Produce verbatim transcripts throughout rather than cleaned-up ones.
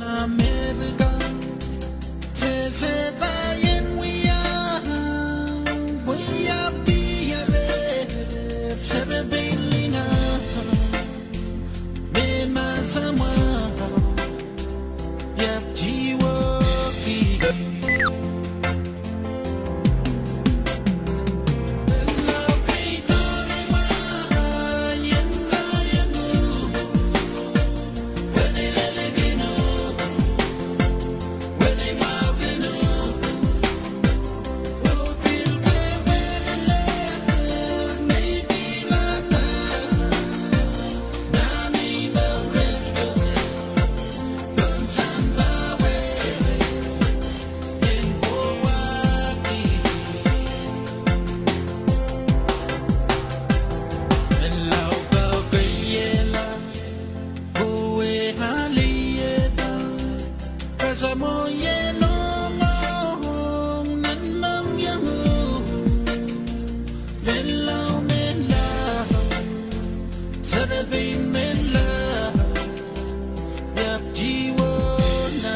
Amerika, sehse daien wia, wia diarer, serepein lingan, me ma samwa, iap tiwoki. Menlau, Menlau, serepein Menlau, iap tiwona.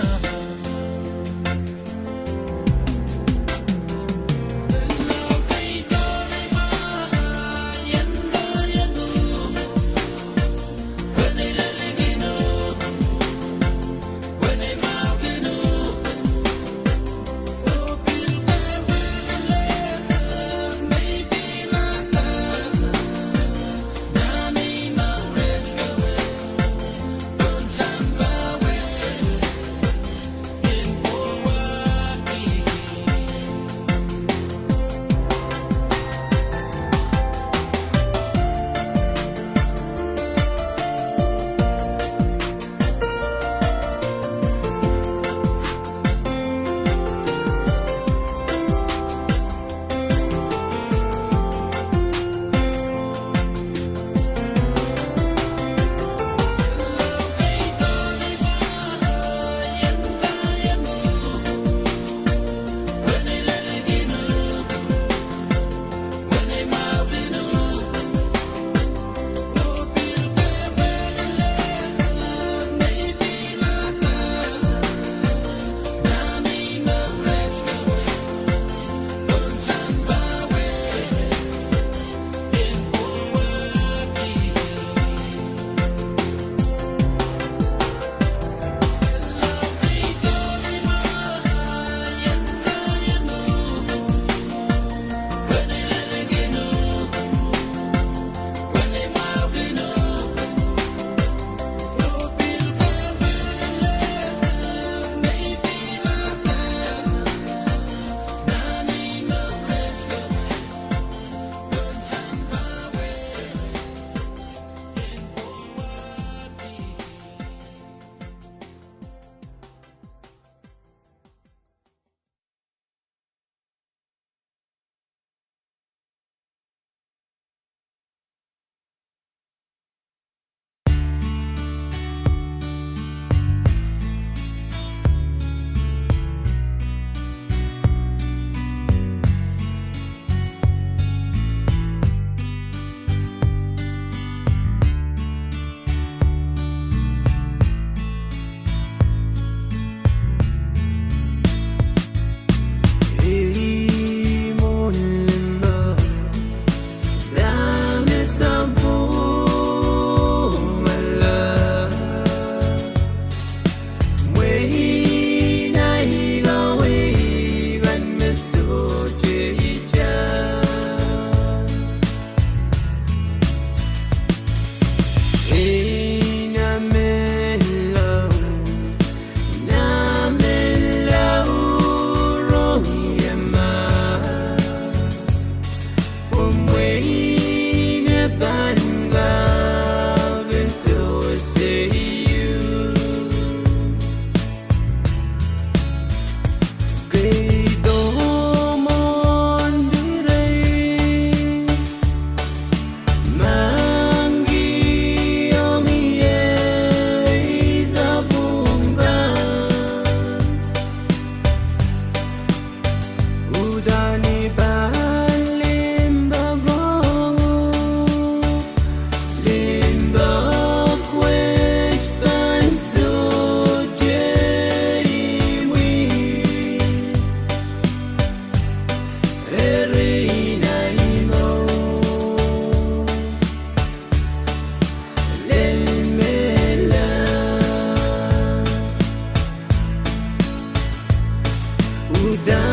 Uhdahn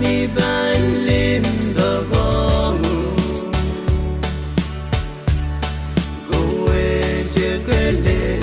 I pahn limpoak ong uhk, kowehte kelehpw.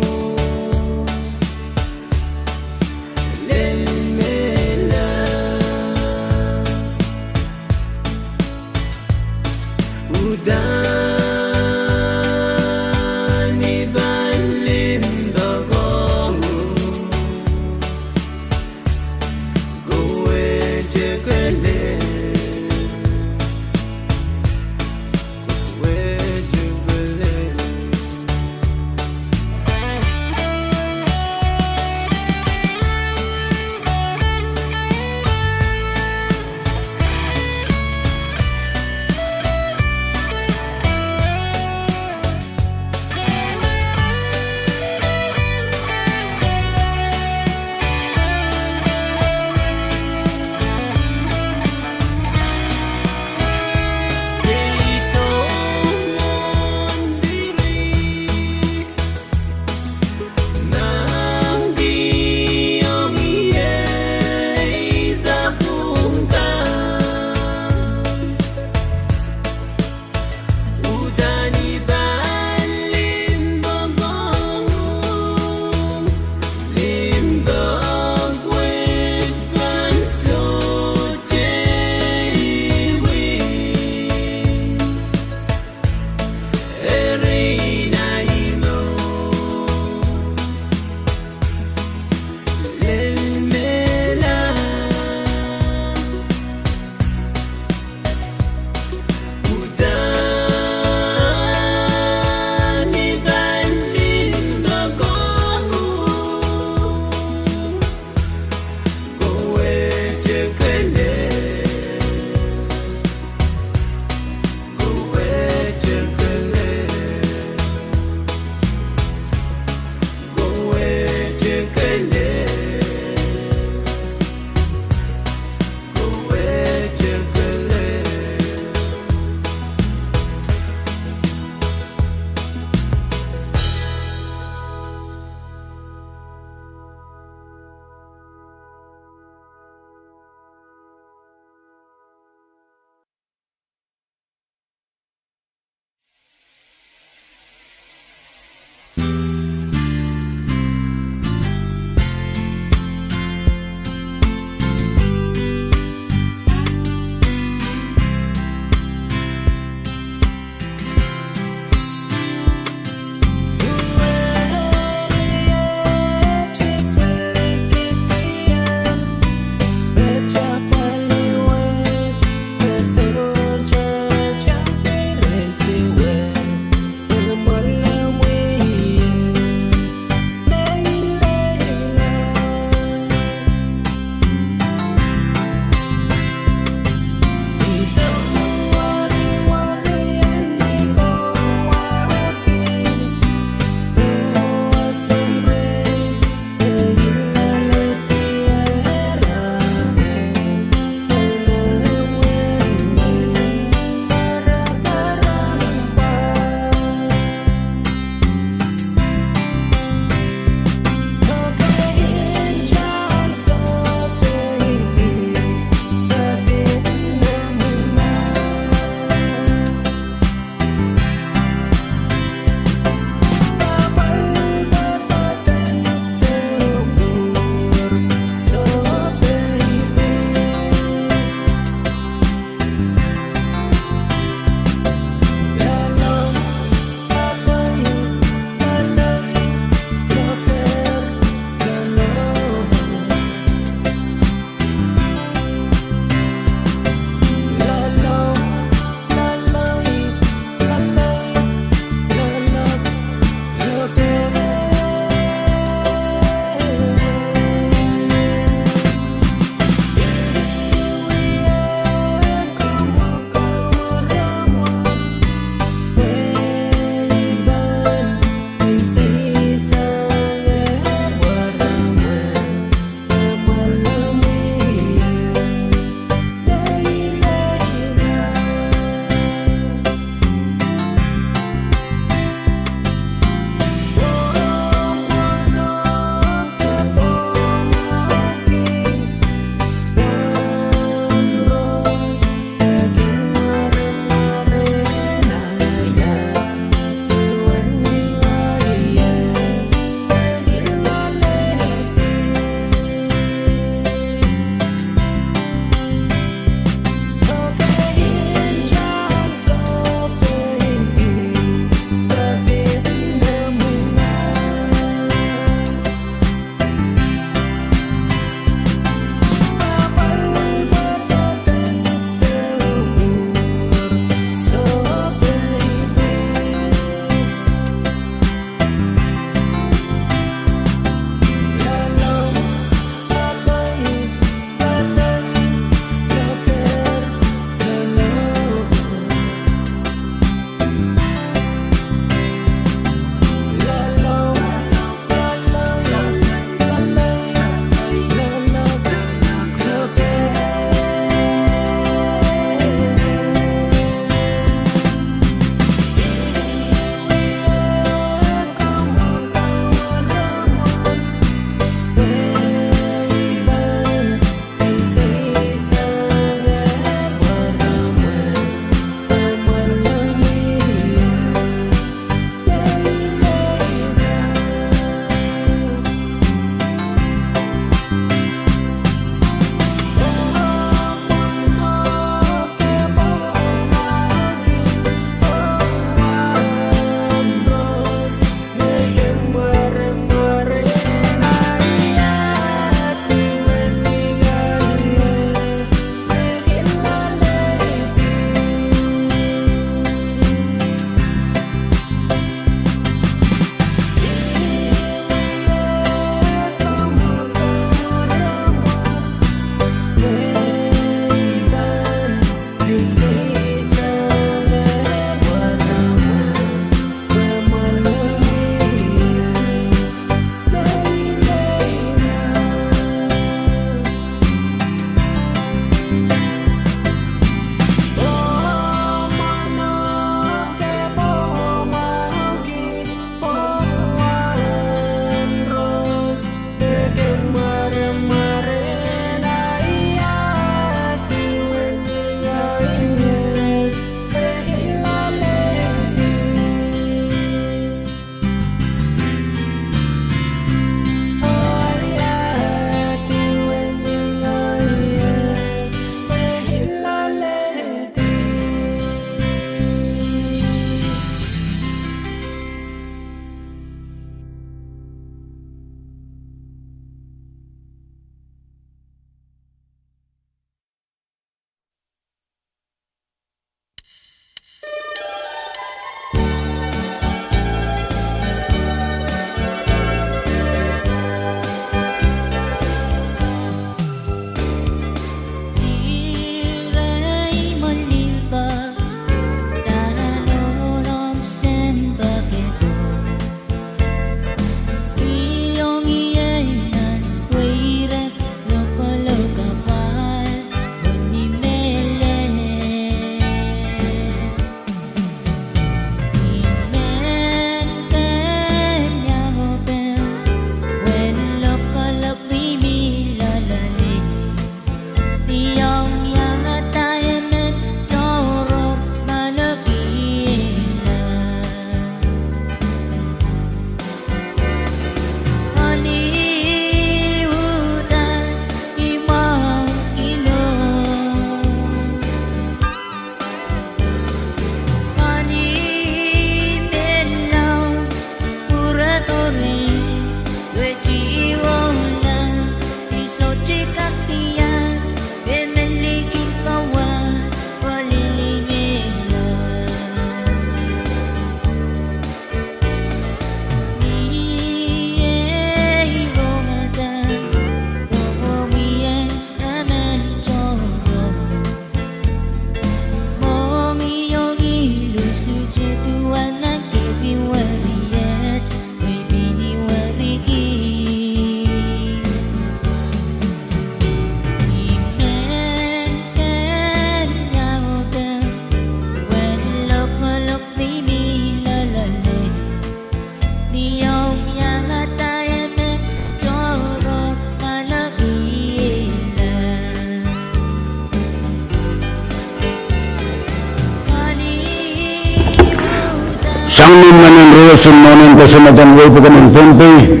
Manaman roson nohn en kosonned en wei pokon en Pohnpei,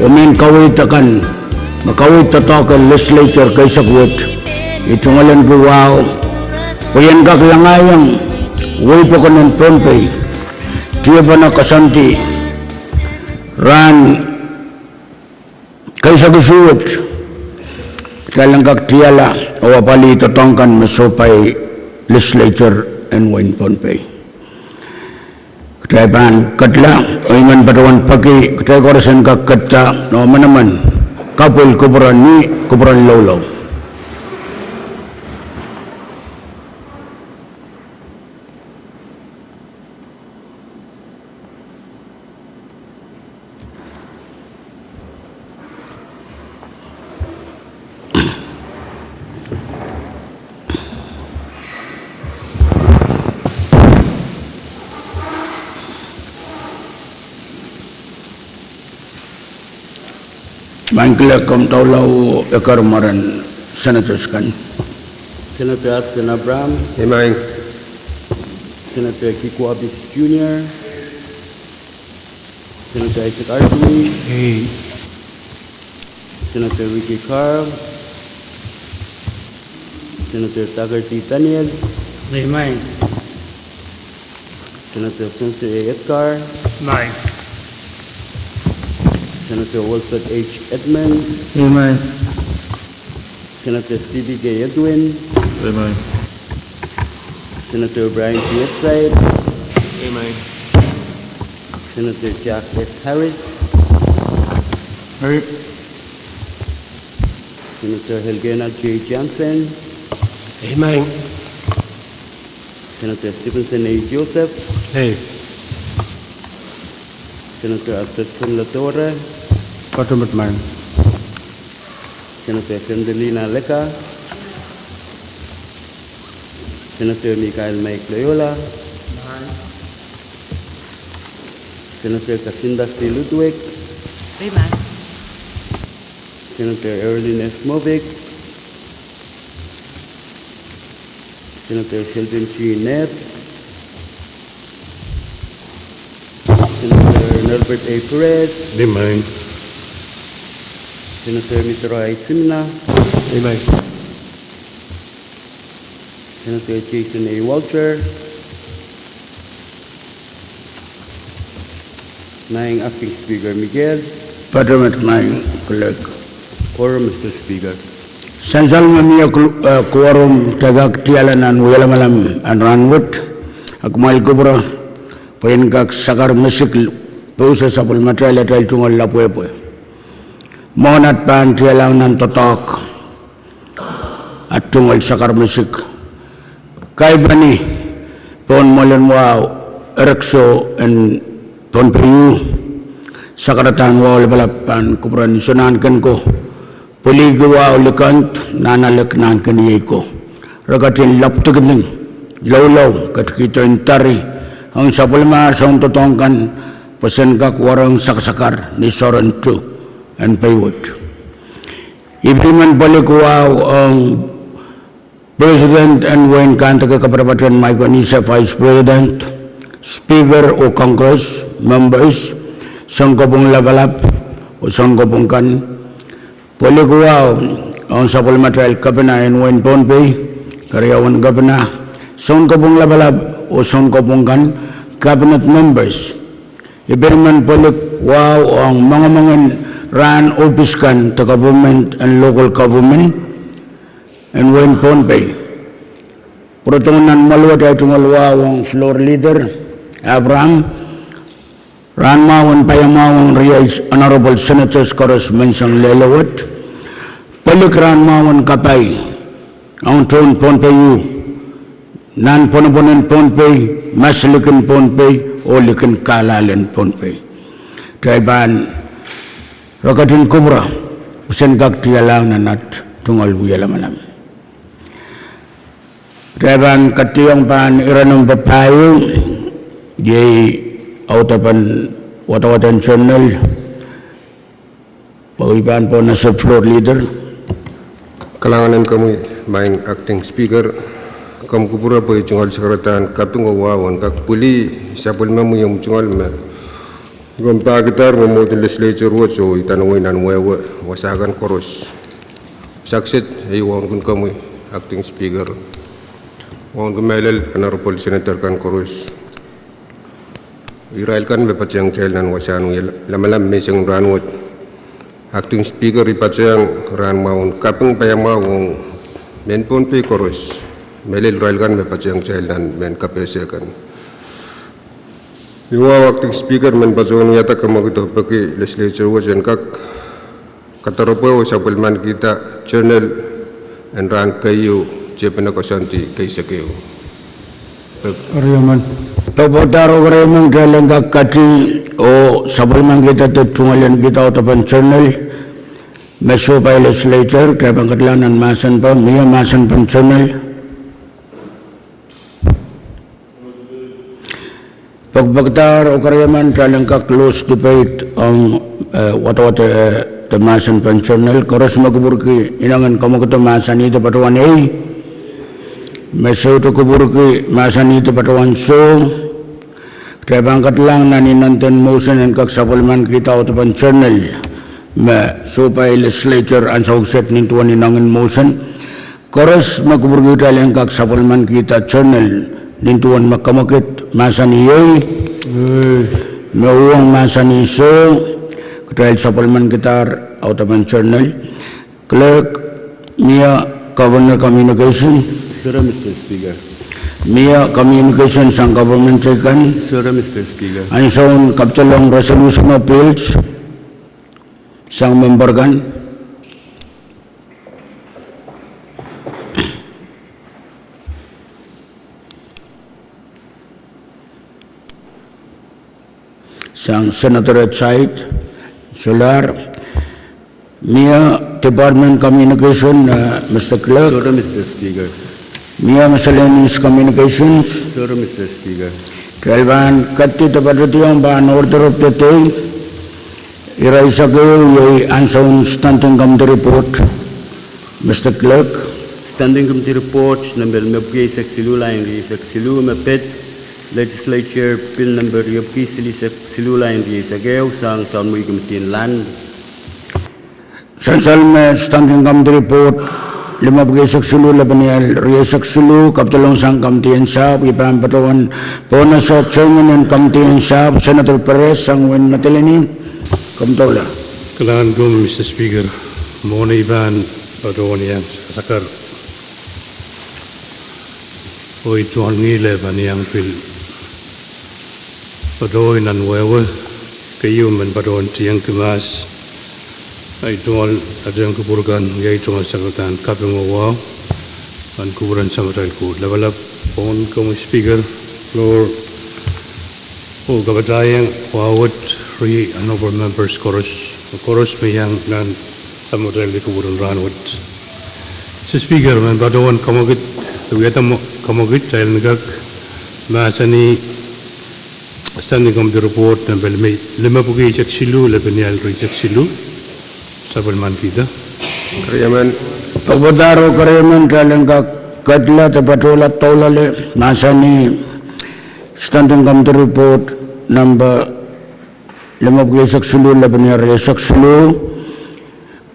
oh mehn kaweid akan, me kaweid doadoahk en legislature keisek wet, I tungoalenki wahu pwe I en kak langahiong wei pokon en Pohnpei tiepene koasoandi rahn keisek isuh wet, kitail en kak tiahla oh apwalih doadoahk kan me sohpai legislature en wehin Pohnpei. Kitail pahn ketla, oh I men patohwan peki kitail koaros en kak ketta oh manaman kapwil kupwuren, kupwuren loulou. Maing Clerk, komw doula oh eker mwaren senators kan. Senator Addison Abraham. Imaing. Senator Kiko Abis Junior. Senator Isaac Artui. Iei. Senator Ricky Carl. Senator Tucker T. Daniel. Imaing. Senator Spencer A. Edgar. Imaing. Senator Wilfred H. Edmund. Imaing. Senator Stevie K. Edwin. Imaing. Senator Brian T. Whiteside. Imaing. Senator Jack S. Harris. Imaing. Senator Helgena J. Johnson. Imaing. Senator Stevenson A. Joseph. Iei. Senator Alfredson Ladora. Patohwan imaing. Senator Sendelina Leka. Senator Michael Mike Loyola. Senator Kasinda C. Ludwig. Imaing. Senator Earlene S. Movic. Senator Sheldon G. Nebb. Senator Norbert A. Perez. Imaing. Senator Mitro I. Simina. Imaing. Senator Jason A. Walter. Maing Acting Speaker Mikel. Patohwan maing Clerk. Quorum, Mister Speaker. Sansal me mie ku-, eh, quorum, kitail kak tiahla nan wialamalam en rahn wet, a kumwail kupwure pwe I en kak sakar mesik pousehla sapwellimatail atail tungoal lapwepwe. Mwohn at pahn tiahla nan doadoahk, at tungoal sakar mesik. Kaipweni pohn mwoalen wahu, erekiso en Pohnpei u, sakaradahn wahu lapalap pahn kupwuren Iso Nahnken ko, pweliki wahu likend, nahnalek nahnken iei ko. Re ketin lapwdikiding loulou, ketikihdo ndari ong sapwellimahr soundoadoahk kan, pwe sen kak warohng sakasakar ni soaren tu en pei wet. I pil men pweliki wahu ong President en wehin Kahneke Kapatapat en Micronesia, Vice President, Speaker oh Congress, members, sounkopwung lapalap oh sounkopwung kan. Pweliki wahu ong sapwellimatail Kepina en wehin Pohnpei, keriaun Kepina, sounkopwung lapalap oh sounkopwung kan, cabinet members. I pil men pweliki wahu ong mongemongen rahn ohpis kan de government and local government en wehin Pohnpei. Pwurodohng nan mwoaluwet, I tungoal wahu ong Floor Leader Abraham, rahn mwahu en paiamwahu ong riei Honorable Senators koaros menseng lel wet. Pweliki rahn mwahu en kapai ong tohn Pohnpei u, nan pwonopwon en Pohnpei, mas likin Pohnpei oh likin kahlahlen Pohnpei. Kitail pahn, re ketin kupwure pwe sen kak tiahla nan at tungoal wialamalam. Kitail pahn ketiong pahn ire nempe pahieu, iei audepen wadawad en General, oh I pahn pwonese Floor Leader. Kalahngan en komwi, Maing Acting Speaker, komw kupwure pwe I tungoal sakaradahn kaping oh wahu en kak pwili sapwellimomwi omw tungoal me komw pahkidahr mwomwohdiso en legislature wet oh I tanwei nan wehwe wasa kan koaros. Sakset ei wauneki komwi, Acting Speaker. Wauneki mehlel Honorable Senator kan koaros. Irail kan me patehng kitail nan wasahn wie lamalam menseng rahnwet. Acting Speaker, I patehng rahn mwahu en kaping paiamwahu ong mehn Pohnpei koaros. Mehlel irail kan me patehng kitail nan mehn kapehse kan. Ih wahu Acting Speaker, men patohwan wiahda kamwekid oh peki legislature wet en kak kadaropwe oh sapwellimanikihda journal en rahn keieu, Tepin Koasoandi keisekeu. Pekpekdahr oh keriemen kitail en kak kati oh sapwellimanikihda de tungoal en kihda audepen journal me sohpai legislature, kitail pahn kedlahng nan mahsen pwe mie mahsen pen journal. Pekpekdahr oh keriemen kitail en kak close debate ong, eh, wadawad, eh, de mahsen pen journal. Koaros me kupwurki inengen kamwekid de mahsanih de patohwan ei. Me soutik kupwurki mahsanih de patohwan soh. Kitail pahn kedlahng nan inenen motion en kak sapwellimanikihda audepen journal me sohpai legislature ansou kiset nin duwen inengen motion. Koaros me kupwurki kitail en kak sapwellimanikihda journal nin duwen me kamwekid mahsanih ei, me uhwong mahsanih soh, kitail sapwellimanikihdahr audepen journal. Clerk, mie Governor communication? Sere, Mister Speaker. Mie communication sang government teikan? Sere, Mister Speaker. Ansoun kapidolong resolution oh bills sang member kan? Sang Senator Ed Sait, solahr. Mie department communication, eh, Mister Clerk? Sere, Mister Speaker. Mie miscellaneous communications? Sere, Mister Speaker. Kitail pahn keti de patohdiong pahn order of the day. Ire eisek ehu iei ansoun standing committee report. Mister Clerk. Standing committee report nempe limepwiki eisek siluh, lain rieisek siluh, me pid legislature bill nempe riepwiki silihsek siluh, lain rieisek ehu, sang soanmwi committee en land. Sansal me standing committee report limepwiki eisek siluh, lepenial rieisek siluh, kapidolong sang committee en sahpw, I pahn patohwan pohnese chairman en committee en sahpw, Senator Perez, sang wehin Madolenihmw. Komw doula. Kalahngan komwi, Mister Speaker. Mwohn ei pahn patohwan iang sakar oh I tungoal ngihl e pahn iang pil patohi nan wehwe keieu men patohwan tiengki mahs. Ahi tungoal aten kupwur kan, iei tungoal sakaradahn kaping oh wahu. Nan kupwuren Samatail Koht Lapalap, pwon komwi Speaker, floor, oh kapatahieng wahu wet eri honorable members koaros, koaros me iang nan samatail kupwur en rahn wet. Mister Speaker, men patohwan kamwekid, wiahda kamwekid, kitail en kak mahsanih standing committee report nempe limepwiki eisek siluh, lepenial rieisek siluh. Sapwellimanikihda. Pekpekdahr oh keriemen kitail en kak kedla de patohla doula lel mahsanih standing committee report nempe limepwiki eisek siluh, lepenial rieisek siluh.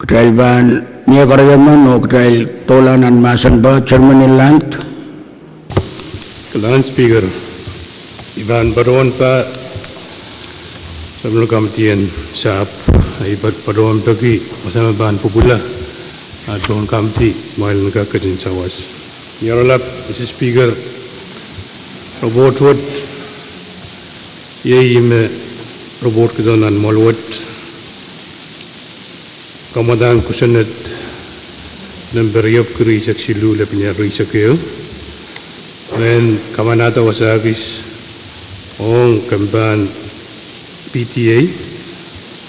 Kitail pahn mie keriemen oh kitail doula nan mahsen pwe chairman en land. Kalahngan Speaker, I pahn patohwan pahn sapwellime committee en sahpw, I pahn patohwan peki wasa me pahn pwupwula, ah, tohn committee, mwail en kak ketin sawas. Ni aralap, Mister Speaker, report wet iei me report kihdo nan mwoahl wet, kamwadahn kosonned nempe riepwiki rieisek siluh, lepenial rieisek ehu, mehn kamanahda wasa kis ong kempen P T A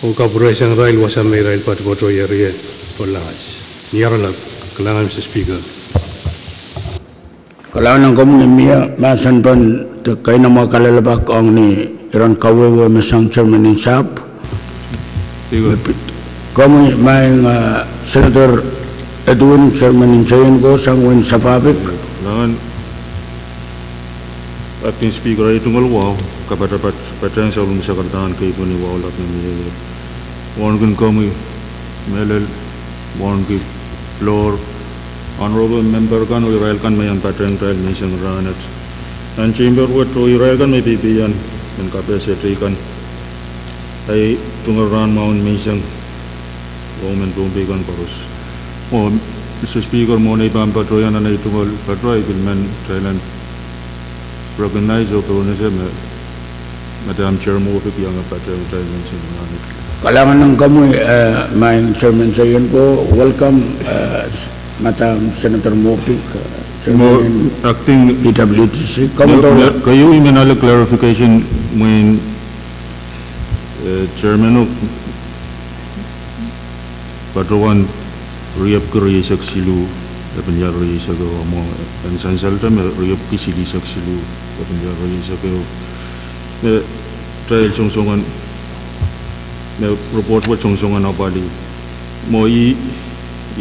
oh kapwureseng irail wasa me irail patopato ierie tohnlahs. Ni aralap, kalahngan Mister Speaker. Kalahngan ong komwi, mie mahsen pwe de keinemwe kalelapak ong ni iren kawehwe me sang chairman en sahpw. Komwi maing, ah, Senator Edwin, chairman en Seion Koh, sang wehin Sapahpik. Kalahngan Acting Speaker, ei tungoal wahu, kapatapat patehng sapwellime sakaradahn keipweni wahu lap me mie. Wauneki komwi mehlel, wauneki floor, honorable member kan oh irail kan me iang patehng kitail menseng rahnwet. Nan chamber wet oh irail kan me peipeian, men kapehse teikan. Ei tungoal rahn mwahu menseng, oh men Pohnpei kan koaros. Oh, Mister Speaker, mwohn ei pahn patohiong nan ei tungoal patohwan, I pil men try en recognize oh pohnese me Madam Chair Moffitt iang patehng kitail menseng rahnwet. Kalahngan ong komwi, eh, maing Chairman Seion ko, welcome, eh, Madam Senator Moffitt, eh, Chairman Acting P W D C. Komwi, keieu I men ale clarification mwein, eh, Chairman o patohwan riepwiki rieisek siluh epin iar rieisek ehu, mwo en sansalda me riepwiki silihsek siluh epin iar rieisek ehu. Me kitail songosongen, me report wet songosongen apwalih. Mwo I,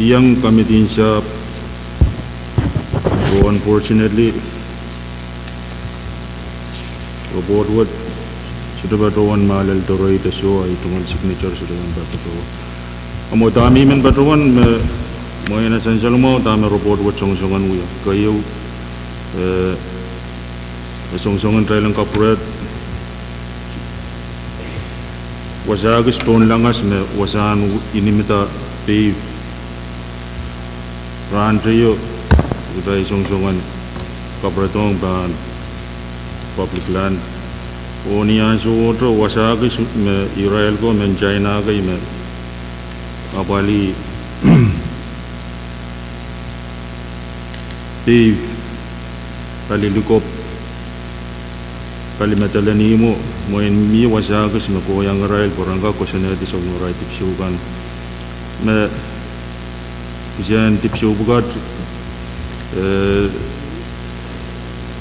I iang committee en sahpw, oh unfortunately, report wet sohte patohwan mahlel doareite, so ei tungoal signature sohte pahn patohwan. Mwo dahme I men patohwan me, mwein e sansal mwahu dahme report wet songosongen wia. Keieu, eh, e songosongen kitail en kapwuredo wasakis pohn langas me wasahn inimida pave. Rahn teio kitail songosongen kapwuredohng pahn public land. Oh ni ansowohte wasakis me irail ko mehn China kei me apwalih pave, pali likopw, pali medelen ihmwo, mwein mie wasakis me kohiong irail pwe ren kak koasoanehdi sapwellime arail dipwisou kan. Me kisehn dipwisou pwukat, eh,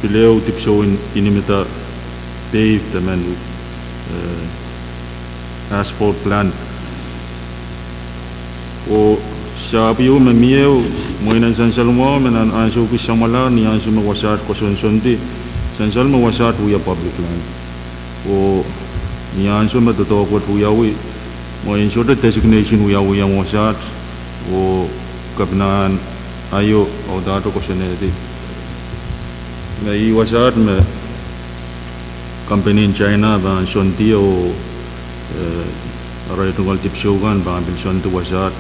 pil ehu dipwisou en inimida pave de men, eh, asphalt plant. Oh sahpw ieu me mie, mwein en sansal mwahu me nan ansou kis samwalahr ni ansou me wasaht koasoansoandi, sansal me wasaht wia public land. Oh ni ansou me doadoahk wet wiawi, mwein sohte designation wiawi ong wasaht, oh kepinahn aio audahte koasoanehdi me ih wasaht me company en China pahn soandi oh, eh, arail tungoal dipwisou kan pahn pil soandi wasaht.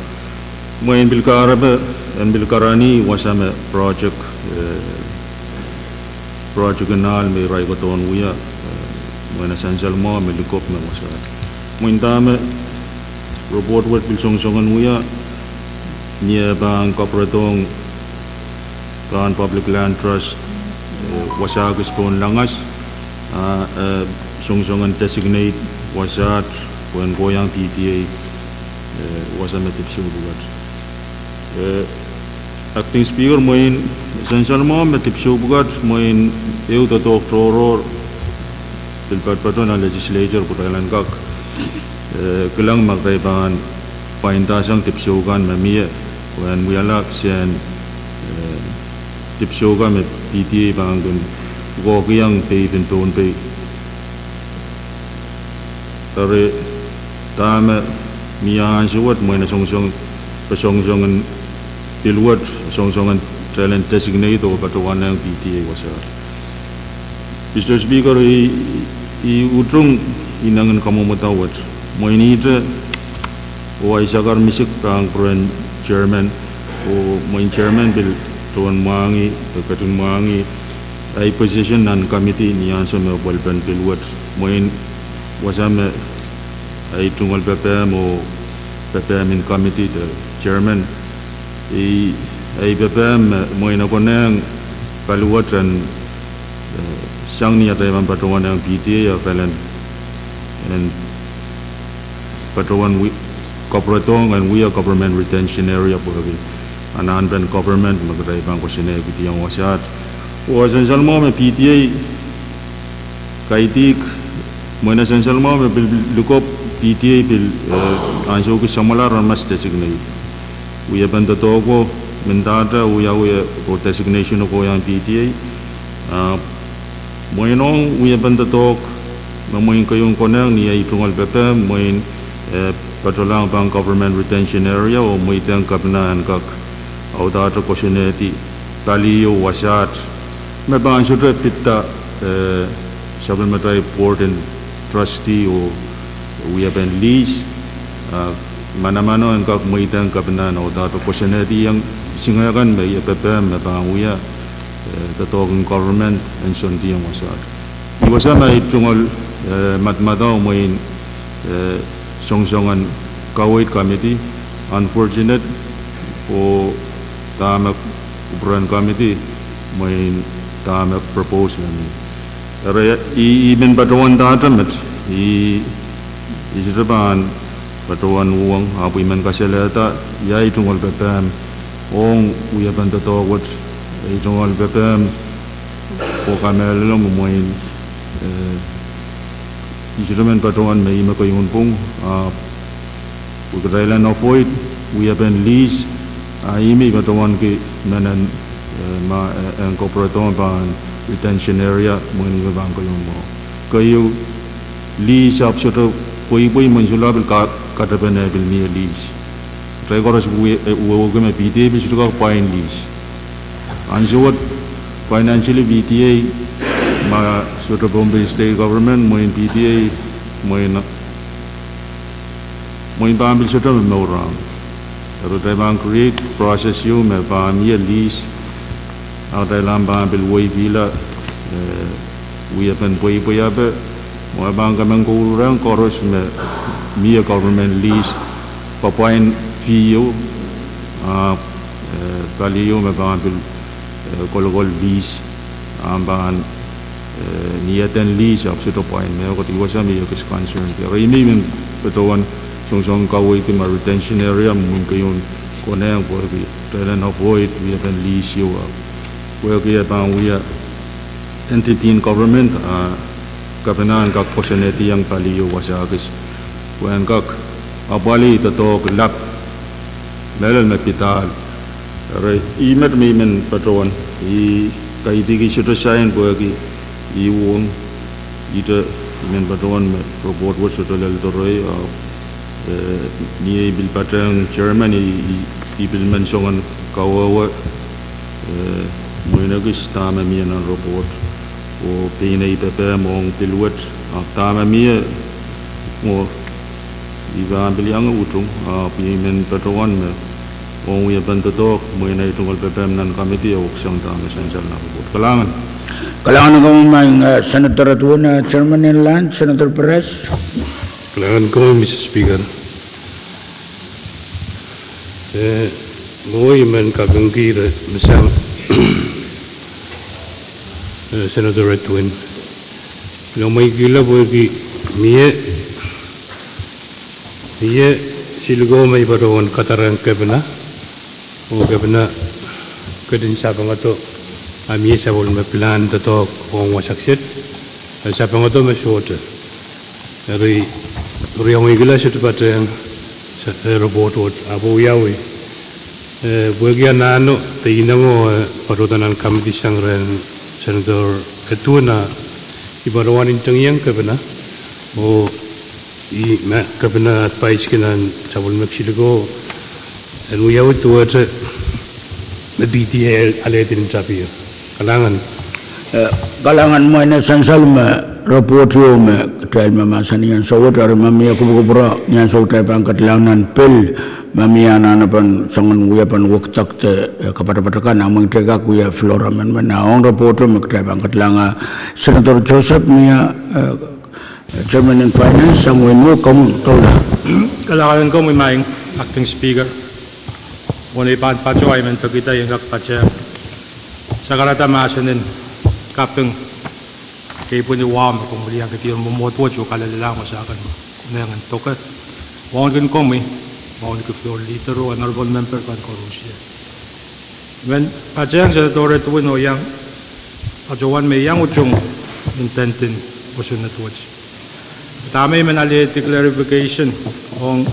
Mwein pil kahrepe, en pil karanih wasa me project, eh, project en ahl me irail kohdohn wia, eh, mwein e sansal mwahu me likopw me wasaht. Mwein dahme report wet pil songosongen wia, ni eh pahn kapwuredohng pahn Public Land Trust, eh, wasakis pohn langas, ah, eh, songosongen designate wasaht pwehn kohiong P T A, eh, wasa me dipwisou pwukat. Eh, Acting Speaker, mwein sansal mwahu me dipwisou pwukat, mwein ehu doadoahk tohrohr pil patopato nan legislature pwe kitail en kak, eh, kilang ma kitail pahn pwainda sang dipwisou kan me mie, oh en wiahla kisehn, eh, dipwisou kan me P T A pahn kin pwukoahkihong pave en Pohnpei. Eri dahme mie ansou wet, mwein e songosong, e songosongen pil wet, e songosongen talen designate oh patohwanehng P T A wasaht. Mister Speaker, I, I utung inengen kamwomwada wet. Mwein ihte oh ahi sakar misik pahn kupwuren chairman, oh mwein chairman pil tohn mwahngih, pil ketin mwahngih ahi position nan committee ni ansou me pwelpen pil wet. Mwein wasa me ahi tungoal pepehm oh pepehm en committee de chairman, I, ahi pepehm me mwein e konehng paliwet en, eh, sang ni atail pahn patohwanehng P T A, a pahn en, en patohwan wi-, kapwuredohng en wia government retention area pwehki anahnepen government me kitail pahn koasoanehkihdiong wasaht. Oh sansal mwahu me P T A kaidehk, mwein e sansal mwahu me pil likopw P T A pil, eh, ansou kis samwalahr aramas designate. Wiepen doadoahk ko, mendahte wiawi, eh, oh designation oh kohiong P T A, ah, Mwein ong wiepen doadoahk me mwein keieun konehng ni ei tungoal pepehm, mwein, eh, patohlahng pahn government retention area oh mweidehng kepina en kak audehte koasoanehdi pali ehu wasaht me pahn sohte pidda, eh, sapwellimatail board en trustee oh wiepen lease, ah, manamano en kak mweidehng kepina en audehte koasoanehdi iang singehkan me ie pepehm me pahn wia, eh, doadoahk en government en sondihong wasaht. Ih wasa me ei tungoal, eh, madamadau mwein, eh, songosong en kaweid committee, unfortunate, oh dahme kupwuren committee, mwein dahme propose me mie. Eri, ih, ih men patohwan dahte met, ih, ih sohte pahn patohwan uhwong, ahpw I men kasalehda, ia ei tungoal pepehm ong wiepen doadoahk wet, ei tungoal pepehm, oh kamehlele me mwein, eh, ih sohte men patohwan me ih me keieun pwung, ah, pwe kitail en avoid wiepen lease, ah, ih me patohwanki mehn, eh, ma, eh, en kupwuredo pahn retention area, mwein ih me pahn keieun mwahu. Keieu, lease ahpw sohte pweipwei mwein solahr pil ka-, katepen eh pil mie lease. Kitail koaros wie-, eh, wehwehki me P T A pil sohte kak pwain lease. Ansou wet financially P T A, ma sohte Pohnpei State Government, mwein P T A, mwein, mwein pahn pil sohte me mour rahn. Eri kitail pahn create process ieu me pahn mie lease, ah kitail ahpw pahn pil weipihla, eh, wiepen pweipwei ape, mwein pahn kemen koururehng koaros me mie government lease, pahn pwain fee ieu, ah, eh, pali ieu me pahn pil, eh, kolokol lease, ah, pahn, eh, ni eden lease ahpw sohte pwain mehkot. Ih wasa me I ekis concern ki. Eri ih me I men patohwan songosong kaweid ma retention area mwein keieun konehng pwehki kitail en avoid wiepen lease ieu ahpw pwehki e pahn wia entity en government, ah, kepina en kak koasoanehdiong pali ieu wasa kis pwe en kak apwalih doadoahk lap mehlel me pidahl. Eri ih met me I men patohwan, I kaidehk I sohte sain pwehki I uhwong, ihte I men patohwan me report wet sohte lel doarei, ah, eh, ni ei pil patehng chairman, I, I, I pil men soangen kawehwe, eh, mwein ekis dahme mie nan report, oh pein ei pepehm ong pil wet, ahpw dahme mie, oh, I pahn pil iang utung, ahpw I men patohwan me ong wiepen doadoahk mwein ei tungoal pepehm nan committee e weksang dahme sansal nan report. Kalahngan. Kalahngan komwi maing, eh, Senator Edwin, eh, chairman en lahn, Senator Perez. Kalahngan komwi, Mister Speaker. Eh, ngehi men kapingki me sang, eh, Senator Edwin, I men mweikihla pwehki mie, mie siliko me I patohwan kadarehng kepina, oh kepina ketin sapengado, ah, mie sapwellime pilahn doadoahk ong wasa kiset, eh, sapengado me sohte. Eri, riei mweikihla sohte patehng, eh, report wet, ahpw wiawi, eh, pwehki anahne de inengo, eh, patohdo nan committee sang rehn Senator Edwin, ah, I patohwan ntingihong kepina, oh, ih me kepina advice ki nan sapwellime siliko en wiawi duwehte me P T A alehdi nin tapio. Kalahngan. Eh, kalahngan mwein e sansal me report ieu me kitail me mahsanih ansou wet, eri ma mie kupwukupwure ni ansou kitail pahn ketilahng nan pil, ma mie anahnepen soangen wiepen wekidekde, eh, kapatapat kan, ah mwein kitail kak wia floor amendment, ah ong report me kitail pahn ketilahng, ah, Senator Joseph Mia, eh, chairman en finance, sang wehin Nuuk, komwi doula. Kalahngan komwi maing Acting Speaker. Mwohn ei pahn patohwan I men pekida I en kak patehng sakarada mahsen en kaping kepwehn wahu me komw liangkihdi mwomwohd wet oh kalelehlahng wasa kan me konehng en doke. Wauneki komwi, wauneki floor leader oh honorable member kan koaros. I men patehng Senator Edwin oh iang patohwan me I iang utung intent en kosonned wet. Dahme I men alehdi clarification ong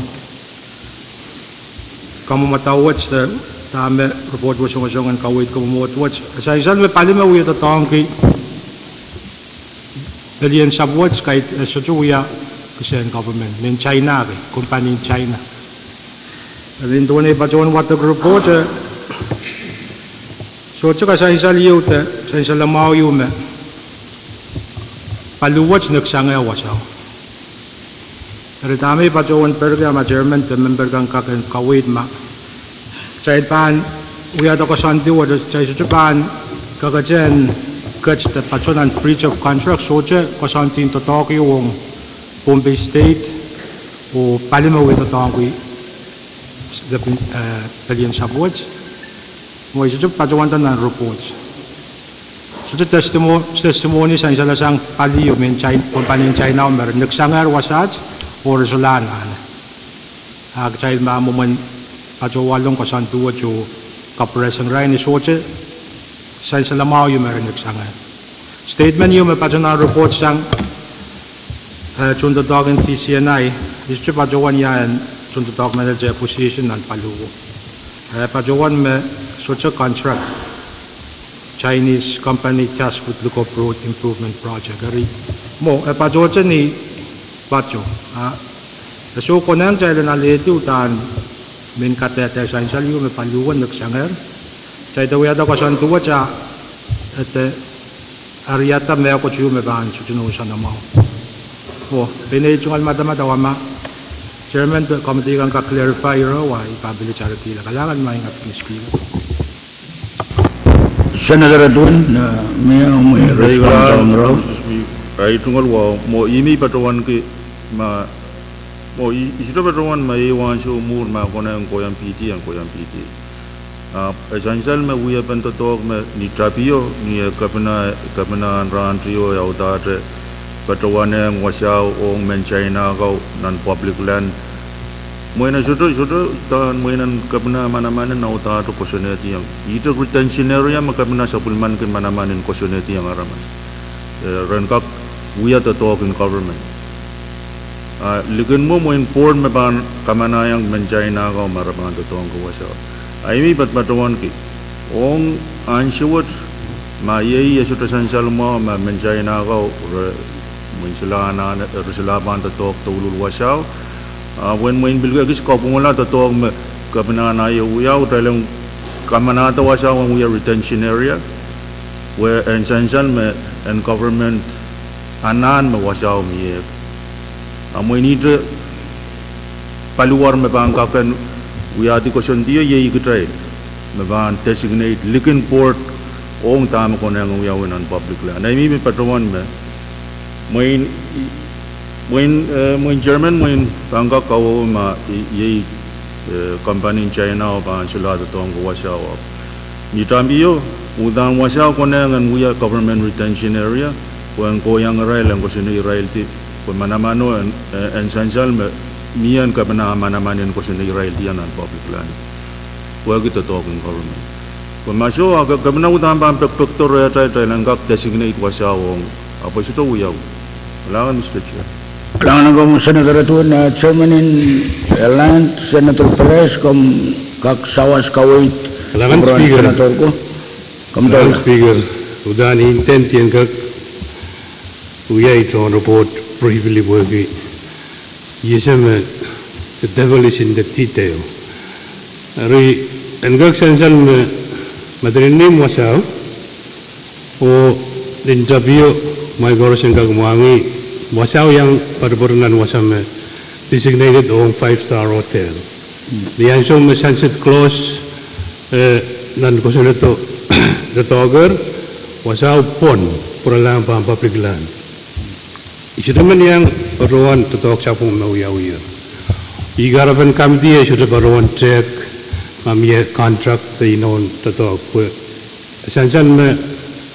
kamwamadau wet, eh, dahme report wet songosong en kaweid kamwomwohd wet. E sansal me pali me wie doadoahngki pelien sapwet kaidehn sohte wia kisehn government, mehn China kei, kompanien China. Eri nin duwen ei patohwan wadek report, eh, sohte kasansal ieu de sansal mwahu ieu me paliwet neksang wasao. Eri dahme ei patohwan perki, a ma chairman de member kan kak en kaweid ma kitail pahn wiahda koasoandi wet, kitail sohte pahn kakete en ket de patohwan breach of contract, sohte koasoandi doadoahk ieu ong Pohnpei State oh pali me wie doadoahngki, eh, pelien sapwet. Mwein sohte patohwanda nan report. Sohte testimo-, testimony sansalasang pali oh mehn China, kompanien China me re neksangehr wasaht oh re solahr anahne. A kitail ma mwomwen patohwalong koasoandi wet oh kapireseng irail, ni sohte sansal mwahu ieu me re neksangehr. Statement ieu me patohwan report sang, eh, tohndoadoahk en D C N I, I sohte patohwan ia en tohndoadoahk menet position nan paliwo. Eh, patohwan me sohte contract Chinese company tasked with Likop Road Improvement Project. Eri mwo, eh, patohte ni pato. A, e soh konehng kitail en alehdi uhdahn mehn kadehde sansal ieu me paliwo neksang. Kitail de wiahda koasoandi wet a, e de ariada mehkot ieu me pahn sohte nohn soanamwahu. Oh, pein ei tungoal madamadau a ma chairman de committee kan kak clarify ire, wa I pahn pil tarikihla. Kalahngan, Madam Speaker. Senator Edwin, eh, mie, mie, Madam Speaker, I tungoal wa mwo I mih patohwanki ma, mwo I, I sohte patohwan ma iei ansou mwuhr ma konehng kohieng P T, en kohieng P T. Ah, e sansal me wiepen doadoahk me ni tapio, ni e kepina, kepina en rahn tio e audehte patohwanehng wasao ong mehn China kau nan public land. Mwein e sohte, sohte uhdahn mwein en kepina manaman en audehte kosonnediong. Ihte retention area me kepina sapwellimaniki manaman en kosonnediong aramas. Eh, ren kak wia doadoahk en government. Ah, likin mwo mwein board me pahn kamanahiong mehn China kau ma re pahn doadoahngki wasao. A I mih patohwanki ong ansou wet ma iei e sohte sansal mwahu ma mehn China kau re, mwein solahr anahne, re solahr pahn doadoahk douluhl wasao. Ah, mwein, mwein pil ekis kapwungala doadoahk me kepina anahne wia, oh kitail en kamanahda wasao en wia retention area, pwe en sansal me en government anahn me wasao mie. A mwein ihte paliwar me pahn kak en wiahdi koasoandi iei kitail me pahn designate likin board ong dahme konehng wiawi nan public land. A I mih patohwan me mwein, mwein, eh, mwein chairman mwein pahn kak kawehwe ma i-, iei, eh, company en China oh pahn solahr doadoahngki wasao. Ni tapio, uhdahn wasao konehng en wia government retention area, pwe en kohieng irail, en kosonned iraildi, pwe manamano en, eh, en sansal me mie en kepina manaman en kosonned iraildi nan public land. Pwehki doadoahk en government. Pwe ma soh, a ke-, kepina uhdahn pahn pekpekdo rehtail, kitail en kak designate wasao ong, ahpw e sohte wiawi. Kalahngan, Mister Chair. Kalahngan, komw Senator Edwin, eh, chairman en, eh, Land, Senator Perez, komw kak sawas kaweid. Kalahngan, Speaker. Senator ko. Komw doula. Kalahngan, Speaker. Uhdahn I intend en kak wia ei tohn report briefly pwehki I ese me the devil is in the detail. Eri, en kak sansal me, me dene nim wasao, oh nin tapio, mwahi koaros en kak mwahngih wasao iang poatopoat nan wasa me designated ong five star hotel. Ni ansou me sunset clause, eh, nan kosonnedo, doadoahker, wasao pwon, pwuralahng pahn public land. I sohte men iang patohwan doadoahk sapwung me wiawier. I kahrepen committee e sohte patohwan tehk ma mie contract de inoun doadoahk pwe sansal me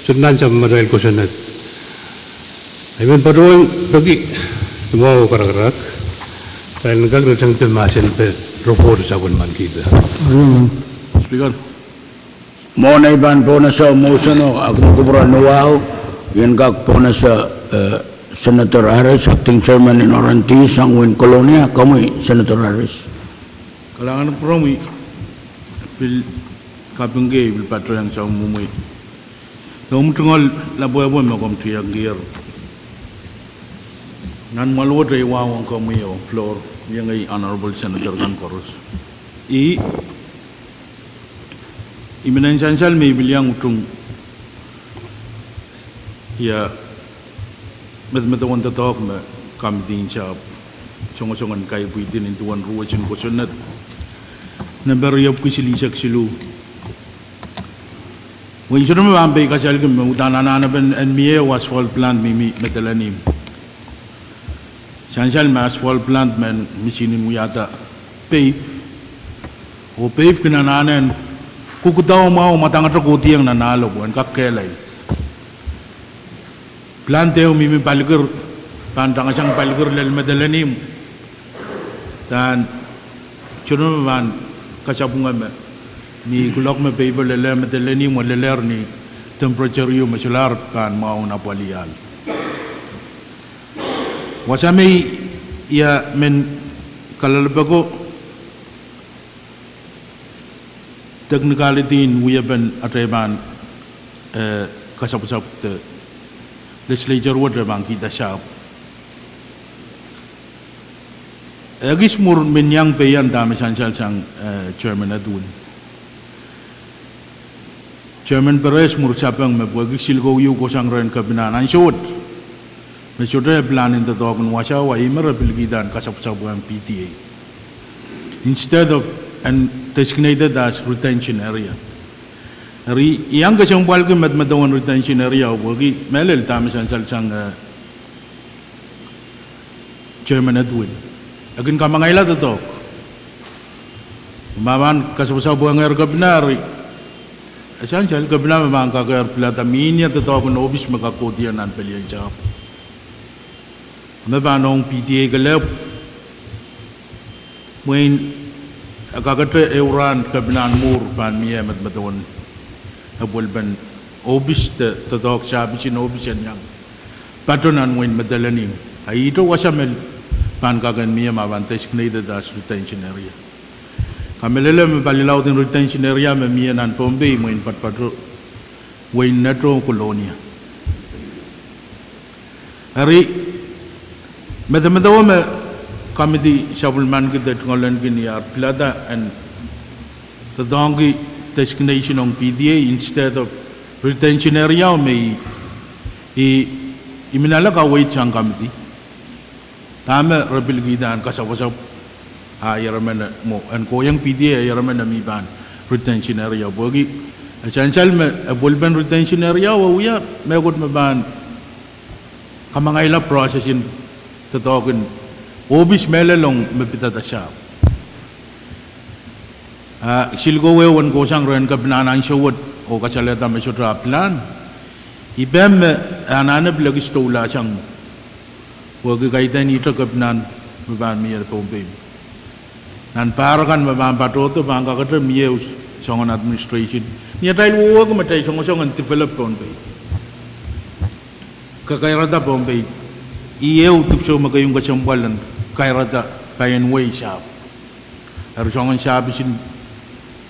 sohte nan sapwellimatail kosonned. I men patohwan peki mwahu oh karakarahk, kitail en kak ritengte mahsen pwe report sapwellimankihda. Speaker. Mwohn ei pahn pohnese motion o, a kin kupwure ni wahu, I en kak pohnese, eh, Senator Harris, Acting Chairman en R and D, sang wehin Kolonia, komwi Senator Harris. Kalahngan pwuromwi, pil kapingki ei pil patohwan sang mwomwe. Komw tungoal lapwehpwe me komw tiengkier. Nan mwaluwet ei wahu ong komwi oh floor, iengei Honorable Senator kan koaros. I, I men en sansal me I pil iang utung ia medemedewe en doadoahk me kamidi en sahpw songosong en kaipwidi nin duwen ruwesin kosonned, nempe riepwiki silihsek siluh. Wein sohte me pahn peikasalki me uhdahn anahnepen en mie asphalt plant mihmi Madolenihmw. Sansal me asphalt plant men misihn en wiahda pave, oh pave kin anahne en kukudao mwahu mwadangete kohdiong nan ahlo pwe en kak kehlail. Plant ehu mihmi Palikir, pahn tangasang Palikir lel Madolenihmw. Uhdahn sohte me pahn kasapwunga me ni kuloak me pave lel Madolenihmw e lelehr ni temperature ieu me solahr pahn mwahu en apwalih ahl. Wasa me I, ia men kalelapak ko technicality en wiepen atail pahn, eh, kasapwasapw de legislature wet pahn kihda sahpw. Ekis mwur men iang peian dahme sansal sang, eh, Chairman Edwin. Chairman Perez mwur sapeng me pwehki Silkou ieu kohsang rehn Kepina ansou wet me sohte e plan en doadoahk en wasao, a ih me re pil kihda en kasapwasapwehng P D A instead of en designated as retention area. Eri I iang kesempwalki medemedewe en retention area pwehki mehlel dahme sansal sang, eh, Chairman Edwin. E kin kamangaila doadoahk ma pahn kasapwasapwengehr Kepina, eri e sansal Kepina me pahn kakehr pilada mie doadoahk en ohpis me kak kohdiong nan pelien sahpw. Me pahn ong P D A kelehpw, mwein e kakete ehu rahn Kepina mwuhr pahn mie medemedewe en epwelpen ohpis de doadoahk sahpis en ohpis en iang patoh nan wein Madolenihmw. A ihte wasa me pahn kak en mie ma pahn designated as retention area. Kamehlele me palilaud en retention area me mie nan Pohnpei mwein patopato wehin Neto, Kolonia. Eri medemedewe me kamidi sapwellimaniki de tungoaleniki ni ar pilada en doadoahngki designation ong P D A instead of retention area me I, I, I men ale kaweid sang kamidi dahme re pil kihda en kasapwasapw, a ieremen mwo en kohiong P D A a ieremen mi pahn retention area pwehki e sansal me epwelpen retention area e wia mehkot me pahn kamangaila process en doadoahk en ohpis mehlel ong me pidada sahpw. A Silkou ehu en kohsang rehn Kepina ansou wet oh kasalehda me sohte ah plan, I pehm me e anahne pil ekis doulahsang mwo pwehki kaidehn ihte Kepina me pahn mie Pohnpei. Nan pahr akan me pahn patohdo pahn kakete mie ehu soangen administration ni atail wehwehki me kitail songosong en develop Pohnpei, kakairada Pohnpei. Ih ehu dipwisou me keieu kesempwal en kairada paien wehi sahpw. Eri soangen sahpis en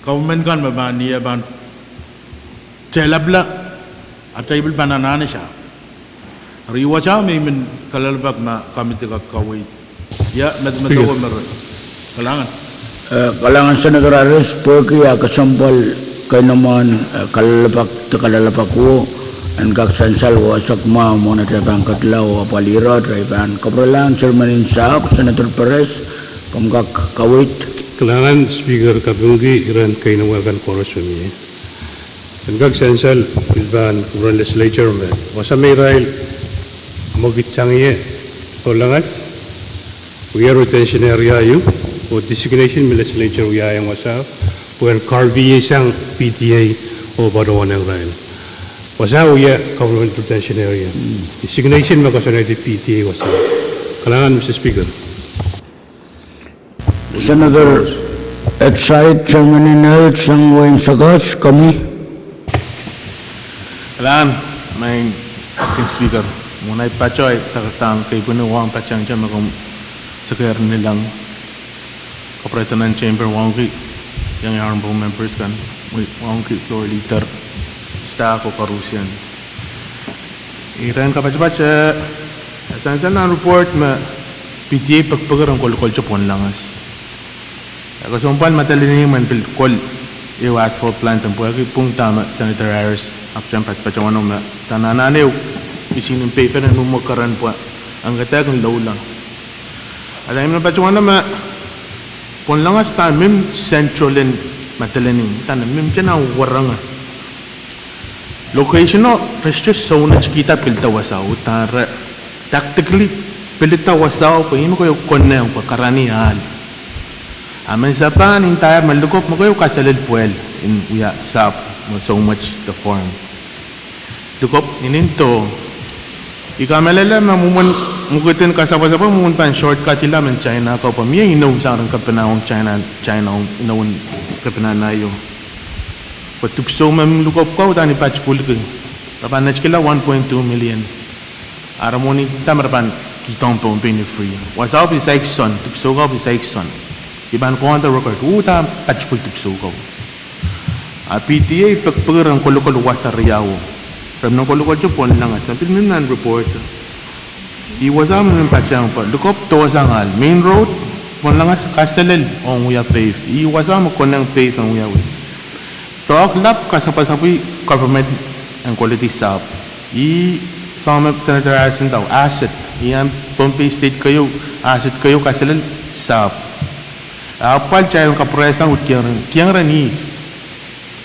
government kan me pahn mie pahn tehlapla, atail pil pahn anahne sahpw. Eri wasao me I men kalelapak ma kamidi kak kaweid ia medemedewe me re. Kalahngan. Eh, kalahngan Senator Harris pwehki ah kesempwal keinemwe en, eh, kalelapak de kalelapak wo en kak sansal wasa mwahu mwohn atail pahn kedla oh apwalih ire, atail pahn kapwurelahng Chairman en sahpw, Senator Perez, komw kak kaweid. Kalahngan Speaker, kapingki iren keinemwe kan koaros me mie. En kak sansal pil pahn kupwuren legislature me wasa me irail mwekid sang ie, oh langat, wia retention area ieu oh designation me legislature wiahiong wasao pwehn karpihsang P D A oh patohwanehng irail. Wasao wia government retention area, designation me koasoanehdi P D A wasao. Kalahngan Mister Speaker. Senator Excite, Chairman en Health sang wehin Sakas, komwi. Kalahngan, maing Acting Speaker. Mwohn ahi patoh ahi sakadahn keipweni, wahu patehng me komw seker ni lang, kapwurehdahn Chamber, wauneki iang Honorable Members kan, wauneki Floor Leader, staff oh koarusie. Iren kapatapat, eh, Sansal nan report me P T A pekipeki rehn kolokolte pohn Langas. E kesempwal me delenihmw en pil kol ehu asphalt plant en pwehki pwung dahme Senator Harris ahpwtehn patohwano me dahme anahne ehu misihn en pavement en mwomwe keren pwe en kadehkin loula. A dahme patohwano me pohn Langas dahme mihmi central en Madolenihmw, dahme mihmi nan werenge. Location o re sohte sounetkihda pilada wasao, dahme re tactically pilada wasao pwe ihme keieu konehng pwe karanih ahl. A men sapan indahier me likopw me keieu kaselel pwehl en wia sahpw me soumwet de foreign. Likopw ninin doh. I kamehlele me mwomwen mwekid en kasapwasapw mwomwen pahn shortcut ila men China ko pwe mie inou sang rehn kepina ong China, China ong inou en kepina naio. Pwe dipwisou me mihmi likopw ko dahme i patokulki, re pahn netikihla one point two million. A re mwohnida me re pahn kihdohng Pohnpei ni free. Wasao pil saik soangen, dipwisou ko pil saik soangen. I pahn go on the record, uhdahn patukul dipwisou ko. A P T A pekipeki rehn kolokol wasa riau, rehn kolokolte pohn Langas, me pil mihmi nan report. Ih wasao me mihmi patehng pwe likopw dohsang ahl, main road pohn Langas kaselel ong wia pave. Ih wasao me konehng pave en wia wia. Doadoahk lap kasapwasapwi government en koledi sahpw. Ih soangen me Senator Harris ndau, asset. Ih ahn Pohnpei State keieu, asset keieu kaselel sahpw. Ahpw kitail en kapwuresang uhd kihieng rehn, kihieng rehn ihs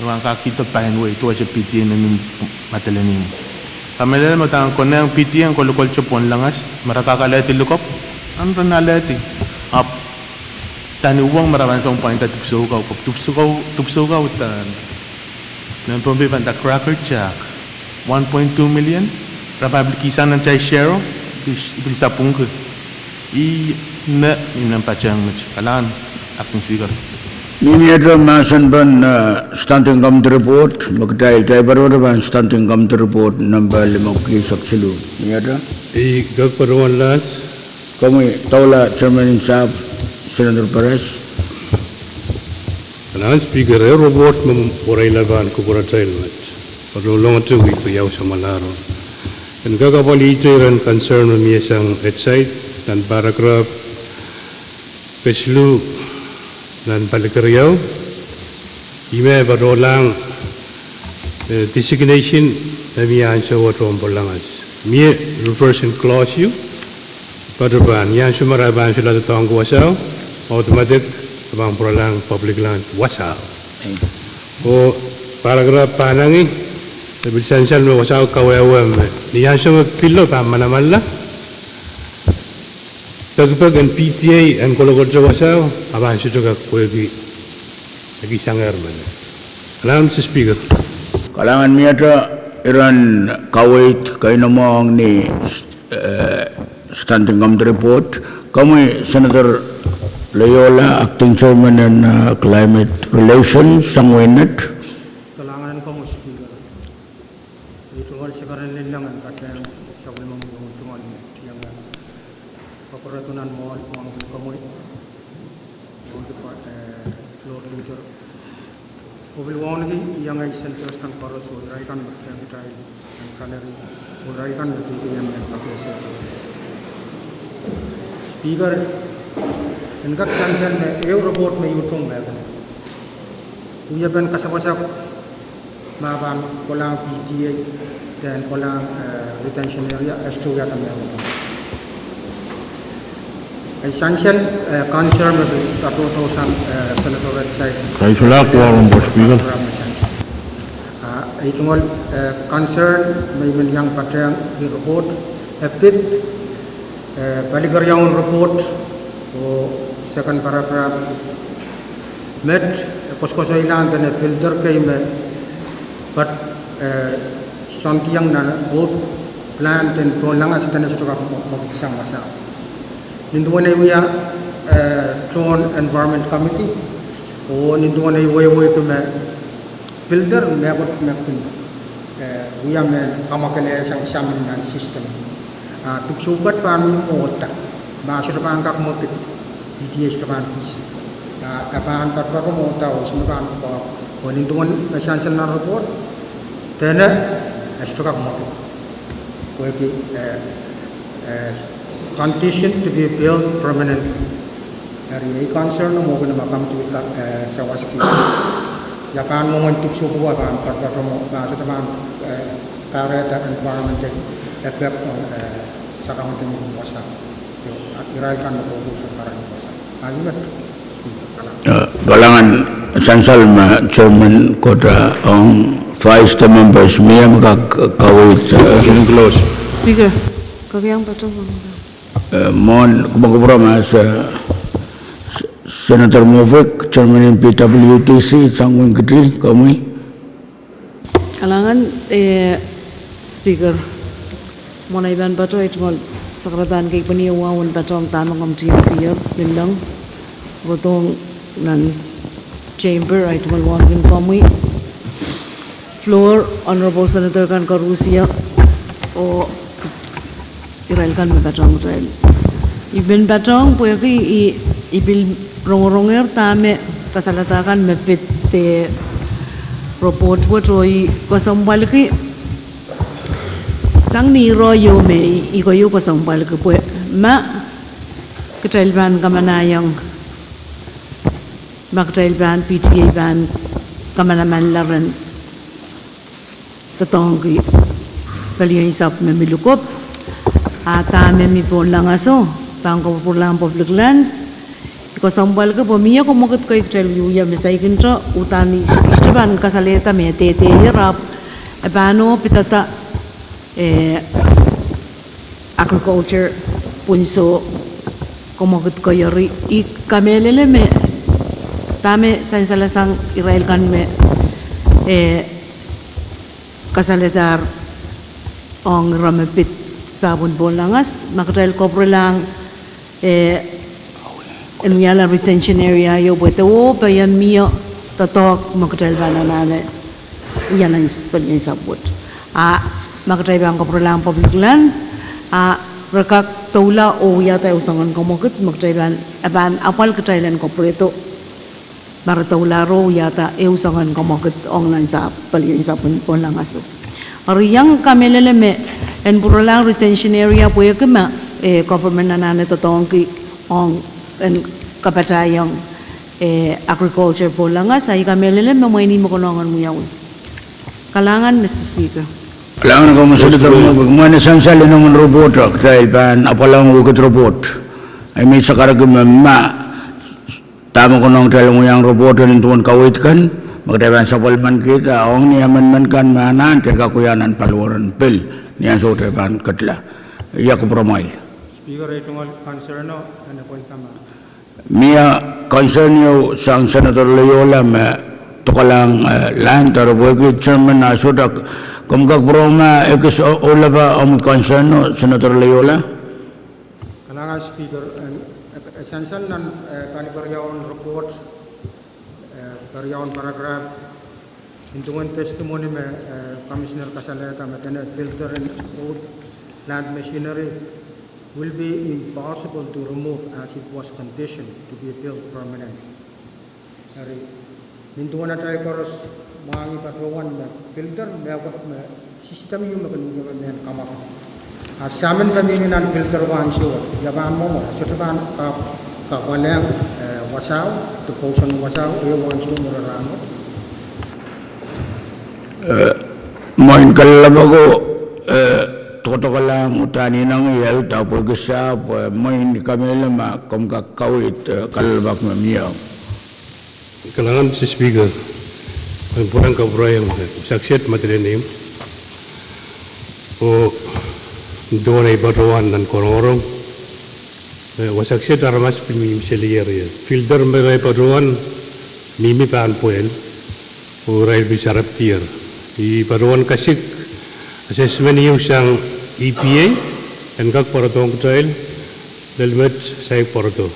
me pahn kak kihdo pahin wei duwehte P T A me mihmi Madolenihmw. Kamehlele me dahme konehng P T A en kolokolte pohn Langas me re kak alehdi likopw, a re alehdi. Ahpw dahme uwong me re pahn soun pwainda dipwisou ko, dipwisou ko, dipwisou ko dahme mehn Pohnpei pahn nda cracker jack, one point two million, re pahn pil kihsang nan tai share o, pil, pil sapwungki. Ih me, ih me patehng met. Kalahngan, Acting Speaker. Ni miehte mahsen pahn, eh, Standing Committee Report, me kitail daiperepere pahn Standing Committee Report nempe limepwiki eisek siluh. Miehte? I kak patohwan lahs. Komwi doula Chairman en sahpw, Senator Perez. Kalahngan Speaker, ehu report me mwereila pahn kupwuratail met. Patohlongete wihk riau samwalahro. En kak apwalihte iren concern me mie sang et cetera nan paragraph kesiluh nan palikeriau. Ihme patohlahng, eh, designation me mie ansou wet ong Pohnlangas. Mie refers en clause ieu. Patohwan, ni ansou me re pahn solahr doadoahngki wasao, automatic, re pahn pwuralahng public land wasao. Oh paragraph pahnangih, e pil sansal me wasao kawehwe me ni ansou me pil o pahn manamanla, pekipek en P T A en kolokolte wasao, a pahn sohte kak pwehki, ekis sang ehr mene. Kalahngan Mister Speaker. Kalahngan miehte, iren kaweid keinemwe ong ni, eh, Standing Committee Report. Komwi Senator Leola, Acting Chairman en, eh, Climate Relations, sang wehin Nett. Kalahngan komwi Speaker. Ei tungoal sikaren lillang en patehng sapwellimomwi ong tungoal tieng en kapwuredo nan mwoahl ong komwi, ong, eh, floor leader. Ko pil wauneki iangei senators kan koaros oh irail kan me kitail en kaneri oh irail kan me kitail en kapehse. Speaker, en kak sansal me ehu report me I utung me wiepen kasapwasapw me pahn kolahng P T A, de kolahng, eh, retention area, e sohte wiahda mehkot. Ei sansal, eh, concern me pil katohdo sang, eh, Senator Redsides. Kaisula, Honorable Speaker. Ah, ei tungoal, eh, concern me I men iang patehng ni report, e pid, eh, palikeriaun report, oh second paragraph, met, eh, koasoakoasoilahng dene filter kei me, but, eh, soandiong nan both plant en Pohnlangas dene sohte kak mwe-, mwekid sang wasao. Nin duwen ei wia, eh, tohn Environment Committee, oh nin duwen ei wehwehki me filter mehkot me kin, eh, wia mehn kamwakelehsang samin nan system. Ah, dipwisou pwukat pahn mih mwohda, ma sohte pahn kak mwekid, P T A sohte pahn kihsang. Ah, e pahn patopato mwohda oh sohte pahn pwukoa, oh nin duwen me sansal nan report, dene, e sohte kak mwekid. Pwehki, eh, eh, condition to be built permanently. Eri ei concern mwo kin me come to, eh, sawaski. Ia pahn mwomwen dipwisou pwuko pahn patopato mwo, pahn sohte pahn, eh, kahrehda environmental effect on, eh, surrounding wasa. Irail kan me kohkohsang karanih wasa. Ahi met. Eh, kalahngan sansal me chairman kohda ong vice the members, mie me kak kaweid, eh, Speaker, kak iang patohwan. Eh, mwohn kupwukupwur mas, eh, S-, Senator Moffitt, chairman en P W D C, sang wingkiti, komwi. Kalahngan, eh, Speaker. Mwohn ei pahn patoh, I tungoal sakaradahn kei pweni wahu en patohng dahme komw tihmwkier, lellong, rodohng nan chamber, I tungoal wauneki komwi. Floor, honorable senator kan koaros, oh, irail kan me patohng kitail. I men patohng pwehki I, I pil rongorong dahme kasalehda kan me pid de report wet oh I kesempwalki sang ni iro ieu me I, I keieu kesempwalki pwe ma kitail pahn kamanahiong, ma kitail pahn P T A pahn kamanamanla ren doadoahngki pelien sahpw me mi likop, a dahme mi pohn langaso, pahn kopwurlahng public land. I kesempwalki pwe mie komwokid kei kitail wiewia me saikinte, uhdahn I sohte pahn kasalehda me dehdehier ahpw e pahn oh pidada, eh, agriculture pwunso komwokid kei. Eri I kamehlele me dahme sansalasang irail kan me, eh, kasalehdahr ong ire me pid sahpwen pohn langas, ma kitail kopwurlahng, eh, en wiahla retention area ieu pwe de oh pahn mie doadoahk me kitail pahn anahne wia nan pelien sahpw wet. A ma kitail pahn kopwurlahng public land, a re kak doula oh wiahda ehu soangen komwokid me kitail pahn, e pahn apwal kitail en kopwurehdo ma re doulahro wiahda ehu soangen komwokid ong nan sahpw, pelien sahpwen pohn langaso. Eri I iang kamehlele me en pwuralahng retention area pwehki ma, eh, government anahne doadoahngki ong en kapatahiong, eh, agriculture pohn langas, a I kamehlele me mwein ih me konehng en wiawi. Kalahngan, Mister Speaker. Kalahngan, komw seli dahme mwein sansal inomen report, kitail pahn apwalahng wekid report. I men sakarki me ma dahme konehng kitail en wiahiong report en duwen kaweid kan, ma kitail pahn sapwellimanikihda ong ni amendment kan me anahn, kitail kak wia nan paliwaren pil, ni ansou kitail pahn ketla. Ia kupwuramwail. Speaker, ei tungoal concern o, en appoint dahme Mie concern ieu sang Senator Leola me dokalahng, eh, land, eri pwehki chairman ah sohte, komw kak pwurehng ma ekis o-, ohlapa omw concern o, Senator Leola? Kalahngan Speaker, en, eh, sansal nan, eh, paliwariaun report, eh, paliwariaun paragraph, nin duwen testimony me, eh, Commissioner kasalehda me dene filter en old plant machinery will be impossible to remove as it was conditioned to be built permanent. Eri, nin duwen atail koaros mwahngih patohwan me filter, mehkot me system ieu me kin wia me mehn kamwakid. A samin me mihmi nan filter wahnsio, ia pahn mwomwe, sohte pahn ka-, kapwalehng, eh, wasao, dipousen wasao, eh, wahnsio mwurin rahn wet. Eh, mwein kalelapak o, eh, dokadokalahng uhdahn inengieng, ahpw pwehki sahpw, eh, mwein I kamehlele ma komw kak kaweid, eh, kalelapak me mie. Kalahngan Mister Speaker, I pwurehng kapwurehiong, eh, wasaht me I medemedewe oh duwen ei patohwan nan korongorong. Eh, wasaht aramas pil mihmi seli area. Filter me irail patohwan mihmi pahn pwehl, oh irail pil sarepdier. Ih patohwan kasik assessment ieu sang E P A, en kak pwarodohng kitail, lel met saik pwarodo.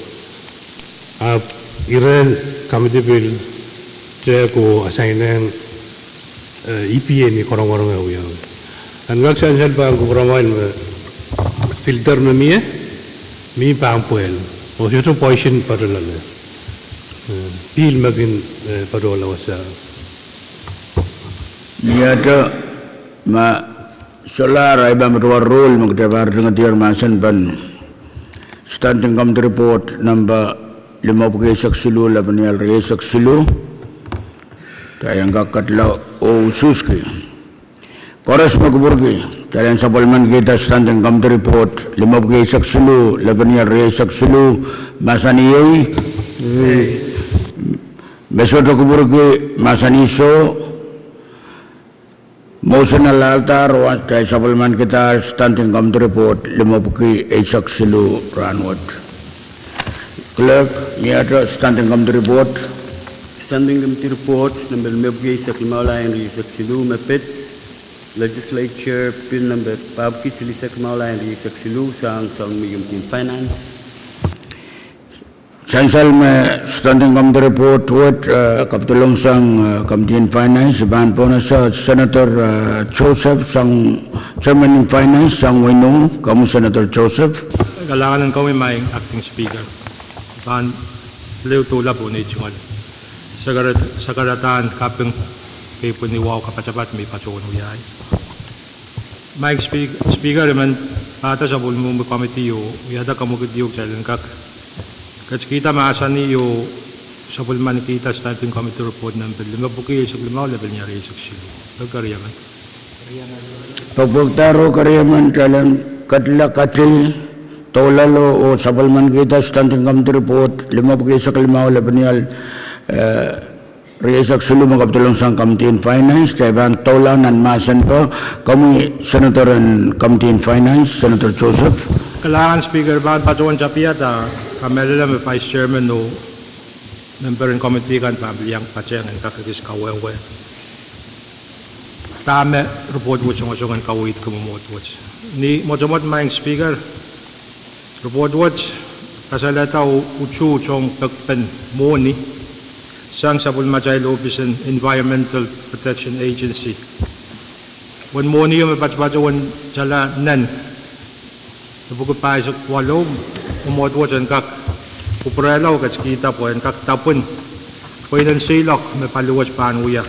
Ahpw iren committee pil tehk oh assign-ehng, eh, E P A ni korongorong e wia. En kak sansal pahn kupwuramwail me filter me mie, mie pahn pwehl. Oh sohte poison patoh loale. Eh, pihl me kin, eh, patohla wasa. Ni ahte ma Solahr, ahi pahn patohwan roll me kitail pahn ritingedier mahsen pen Standing Committee Report nempehn limepwiki eisek siluh, lepenial rieisek siluh. Kitail en kak ketla oh usuhski. Koaros me kupwurki, kitail en sapwellimanikihda Standing Committee Report limepwiki eisek siluh, lepenial rieisek siluh, mahsanih iei. Me sohte kupwurki, mahsanih soh. Motion alehda re, kitail sapwellimanikihda Standing Committee Report limepwiki eisek siluh rahnwet. Clerk, miehte Standing Committee Report. Standing Committee Report nempehn limepwiki eisek limau, lap rieisek siluh, me pid Legislature Bill nempehn pahpwiki silihsek limau, lap rieisek siluh, sang Soangen Mihmi Committee on Finance. Sansal me Standing Committee Report wet, eh, kapidolong sang, eh, Committee on Finance, I pahn pohnese Senator, eh, Joseph, sang Chairman en Finance, sang wehin Nongi, komwi Senator Joseph. Kalahngan en komwi Maing Acting Speaker. Pahn pil doula pohn ei tungoal sakaradahn kaping, kei pwehn ni wahu kapatapat me I patohwan wiahiong. Maing Speak-, Speaker, I men pahda sapwellimomwi committee oh wiahda kamwekid ieu kitail en kak ketikihda mahsanih oh sapwellimanikihda Standing Committee Report nempehn limepwiki eisek limau, lepenial rieisek siluh. Pwehki riemen. Pwehki riemen, kitail en ketla katil doulalo oh sapwellimanikihda Standing Committee Report limepwiki eisek limau, lepenial, eh, rieisek siluh me kapidolong sang Committee on Finance, kitail pahn doula nan mahsen pwe, komwi Senator en Committee on Finance, Senator Joseph. Kalahngan Speaker, I pahn patohwan tapihada kamehlele me Vice Chairman oh memper en committee kan pahn pil iang patehng en kak ekis kawehwe dahme report wet songosong en kaweidki mwomwohd wet. Ni mwotomwot Maing Speaker, report wet kasalehda utuht ong pekpen mwohni sang sapwellimatail ohpis en Environmental Protection Agency. Uwen mwohni ieu me patopato uwen tala nen epwiki pahisek waluh, mwomwohd wet en kak kupwurehla oh ketikihda pwe en kak dapwin pweinen seiloak me paliwet pahn wia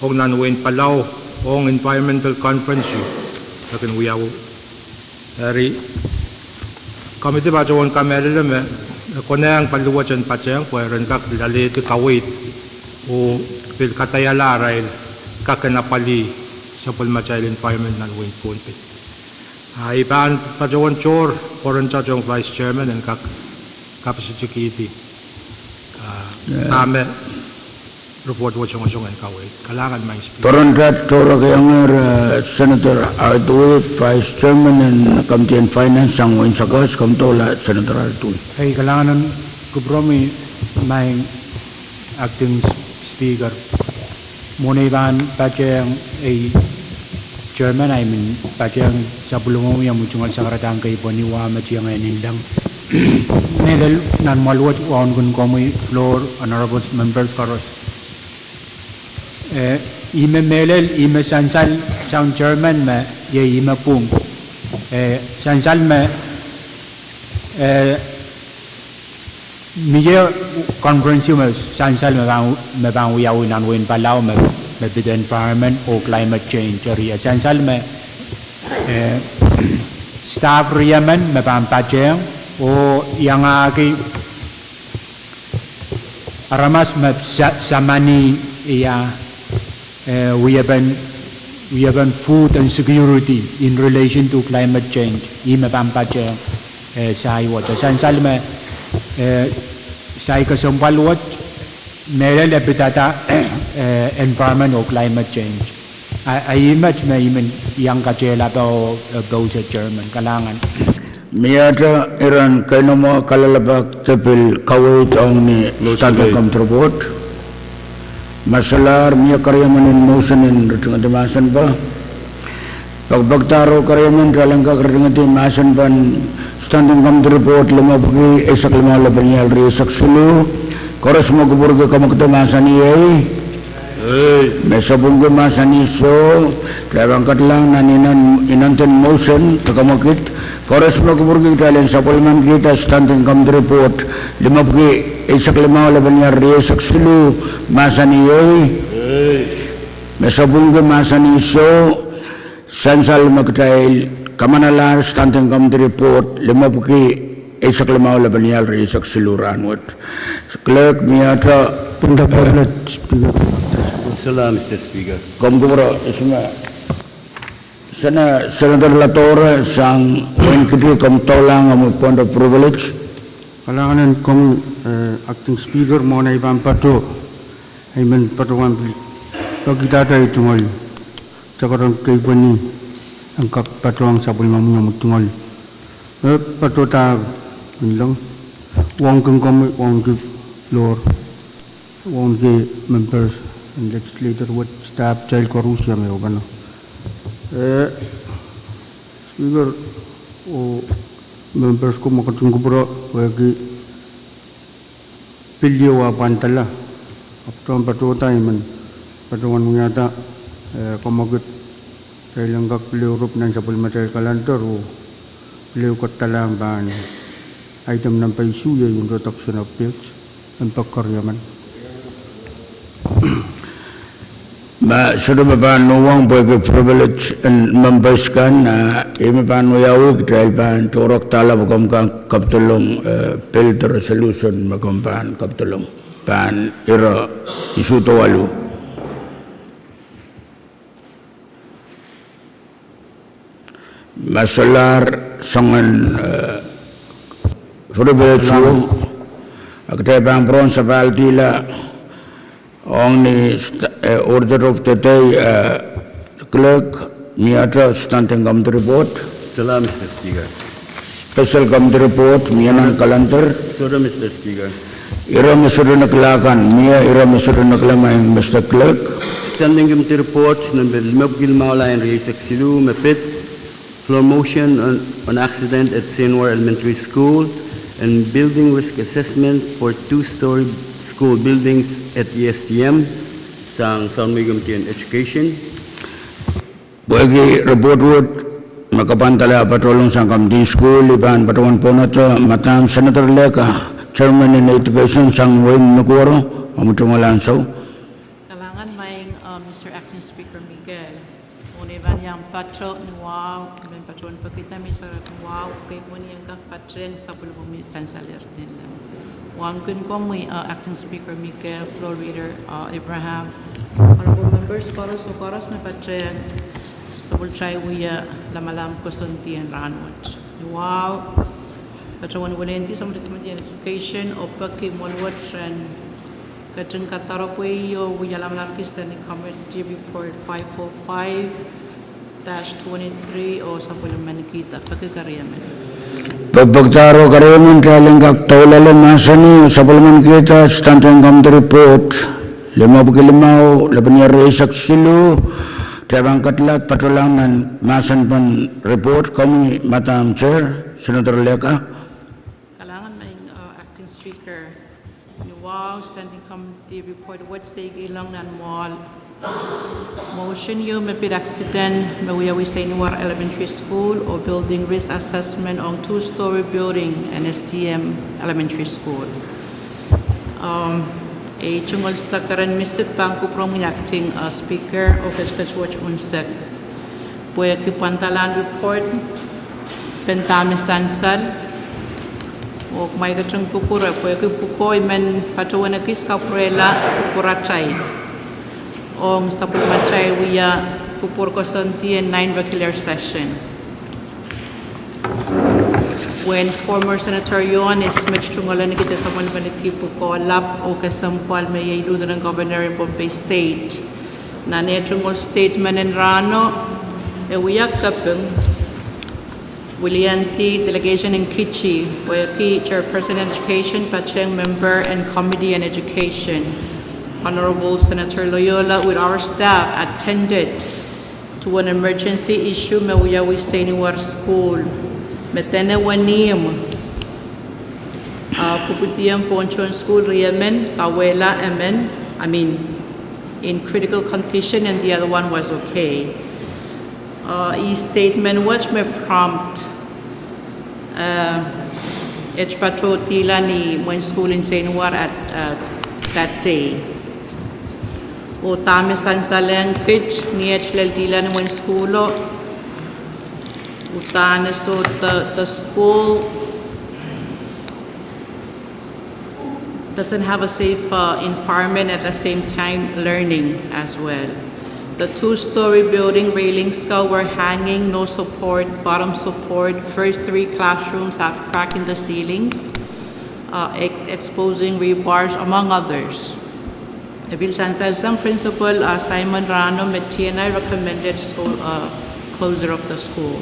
ong nan wehin Palau ong environmental conference ieu me kin wiawi. Eri, committee patohwan kamehlele me e konehng paliwet en patehng pwe ren kak pil alehdi kaweid oh pil kadaiala arail kak en apwalih sapwellimatail environment nan wehin Pohnpei. Ah, I pahn patohwan tohr pwoarenda ong Vice Chairman en kak kapasitikihdi, ah, dahme report wet songosong en kaweid. Kalahngan Maing Speaker. Pwoarenda tohrohrki iang, eh, Senator Artui, Vice Chairman en Committee on Finance sang wehin Sakaus, komw doula Senator Artui. Ei, kalahngan en kupwuromwi Maing Acting Speaker. Mwohn ei pahn patehng ei Chairman, I men patehng sapwellimomwi omwi tungoal sakaradahn kei pwehn ni wahu me tieng en inleng. Mehlel nan mwoahl wet wauneki komwi floor, honorable members koaros. Eh, ihme mehlel, ihme sansal sang Chairman me iei ihme pwung. Eh, sansal me, eh, mie conference me sansal me pahn, me pahn wiawi nan wehin Palau me, me pid environment oh climate change area. Sansal me, eh, staff riemen me pahn patehng oh iangahki aramas me sa-, samani ia, eh, wiepen, wiepen food and security in relation to climate change, ih me pahn patehng, eh, sai wet. Sansal me, eh, sai kesempwal wet, mehlel e pidada, eh, environment oh climate change. A, a ih met me I men iang katehla pohn, eh, pwoson Chairman, kalahngan. Miehte iren keinemwe kalelapak de pil kaweid ong ni Standing Committee Report? Ma solahr, mie keriemen en motion en ritingedi mahsen pwe? Pekipekdahro keriemen, kitail en kak ritingedi mahsen pen Standing Committee Report limepwiki eisek limau, lepenial rieisek siluh. Koaros me kupwurki, kamwekid, mahsanih iei. Me sapwungki, mahsanih soh. Kitail pahn ketlahng nan inenen motion de kamwekid. Koaros me kupwurki, kitail en sapwellimanikihda Standing Committee Report limepwiki eisek limau, lepenial rieisek siluh, mahsanih iei. Me sapwungki, mahsanih soh. Sansal me kitail kamanalahr standing committee report limepwiki eisek limau lepin ial rieisek siluh rahnwet. Clerk, mie Speaker. Komw kupwure, Senator Ladore, sang wein kiti komw dohlahng omwi point of privilege. Kalahngan en komwi, eh, Acting Speaker, mwohn ei pahn patoh, ei men patohwan pil pekidahte ei tungoal, sakadon keipweni en kak patohwan sapwellimomwi omwi tungoal. Eh, patohda, inleng, wauneki komwi, wauneki floor, wauneki members en legislature wet, staff, kitail koaros me wepene. Eh, Speaker, oh members ko, ma ketin kupwure, pwehki pil ieu ah pwandala, ahpw tohn patohda ei men patohwan wiahda, eh, kamwakid, kitail en kak pil ehu rop nan sapwellimatail calendar oh pil ehu kadalahng pahn item number issue, iei introduction of bills. Member Keriaman. Ma sohte me pahn uhwong pwehki privilege en members kan, ah, ih me pahn wiawi, kitail pahn tohrohr dahla pwe komw kak kapidolong, eh, pil de resolution me komw pahn kapidolong, pahn ire issue towaluh. Ma solahr soangen, eh, privilege, a kitail pahn pwurehng sapahl dihla ong ni st-, eh, order of the day, eh, Clerk, mie standing committee report. Special committee report, mie nan calendar. Ire me sohte nikla kan, mie ire me sohte nikla, maing Mister Clerk. Standing committee report number limepwiki limau, lain rieisek siluh, me pid: floor motion on, on accident at Seinuar Elementary School and building risk assessment for two-story school buildings at E S D M, sang Sounmei Committee on Education. Pwehki report wet me kapwandala patohlong sang Committee on School, I pahn patohwan pwonehda Madam Senator Leka, Chairman en Education sang wehin Nukuoro, omwi tungoal ansou. Kalahngan maing, uh, Mister Acting Speaker Mikel. Mwohn ei pahn iang patoh ni wahu, I men patohwan pekida me I sarawi ni wahu, keipweni en kak patehng sapwellimomwi sansal inenla. Wauneki komwi, uh, Acting Speaker Mikel, Floor Leader, uh, Abraham, honorable members koaros oh koaros me patehng sapwellimatail wia lamalam koasoandi en rahnwet. Ni wahu, patohwan weledi sapwellimatail Committee on Education oh peki mwohn wet ren ketin kadaropwe oh wia lamalam ki Standing Committee Report five oh five dash twenty-three oh sapwellimanikihda. Peki Keriaman. Pekpekdahro Keriaman, kitail en kak doulahng mahsanih oh sapwellimanikihda Standing Committee Report limepwiki limau, lepin ial rieisek siluh. Kitail pahn kedlahng patohlahng nan mahsen pen report. Komwi Madam Chair, Senator Leka. Kalahngan maing, uh, Acting Speaker. Ni wahu, Standing Committee Report wet se I kilang nan mwoahl. Motion ieu me pid accident me wiawi Seinuar Elementary School oh building risk assessment ong two-story building en S T M Elementary School. Um, ei tungoal sakaren misip pahn kupwuromwi Acting, uh, Speaker, oh ketiket wet unsek pwehki pwandalahn report pen dahme sansal. Oh kumwail ketin kupwure pwehki pwukoa I men patohwan ekis kapwurehla pwukoa atail ong sapwellimatail wia pwupwur koasoandi en nan regular session, when former Senator Ioanis met tungoal ahneki de sapwellimaniki pwukoa lap oh kesempwal me iei Lieutenant Governor en Pohnpei State. Nan eh tungoal statement en rahno, e wia kaping wiliandi delegation en Kitti pwehki Chairperson en Education patehng member en Committee en Education, Honorable Senator Loyola, with our staff attended to an emergency issue me wiawi Seinuar School, me dene wenihmw, uh, pwupwidien pohn tohn school riemen, kawehla emen, I mean, in critical condition and the other one was okay. Uh, ih statement wet me prompt, uh, et patohdihla ni mwehin school en Seinuar at, uh, that day. Oh dahme sansalehng kiht ni et lel dihla ni mwehin schoolo, Udahn e sohte, the school doesn't have a safe, uh, environment, at the same time learning as well. The two-story building railings were hanging, no support, bottom support. First three classrooms have crack in the ceilings, uh, ex-, exposing rebars, among others. E pil sansal sang Principal, uh, Simon Rano me T N I recommended school, uh, closure of the school.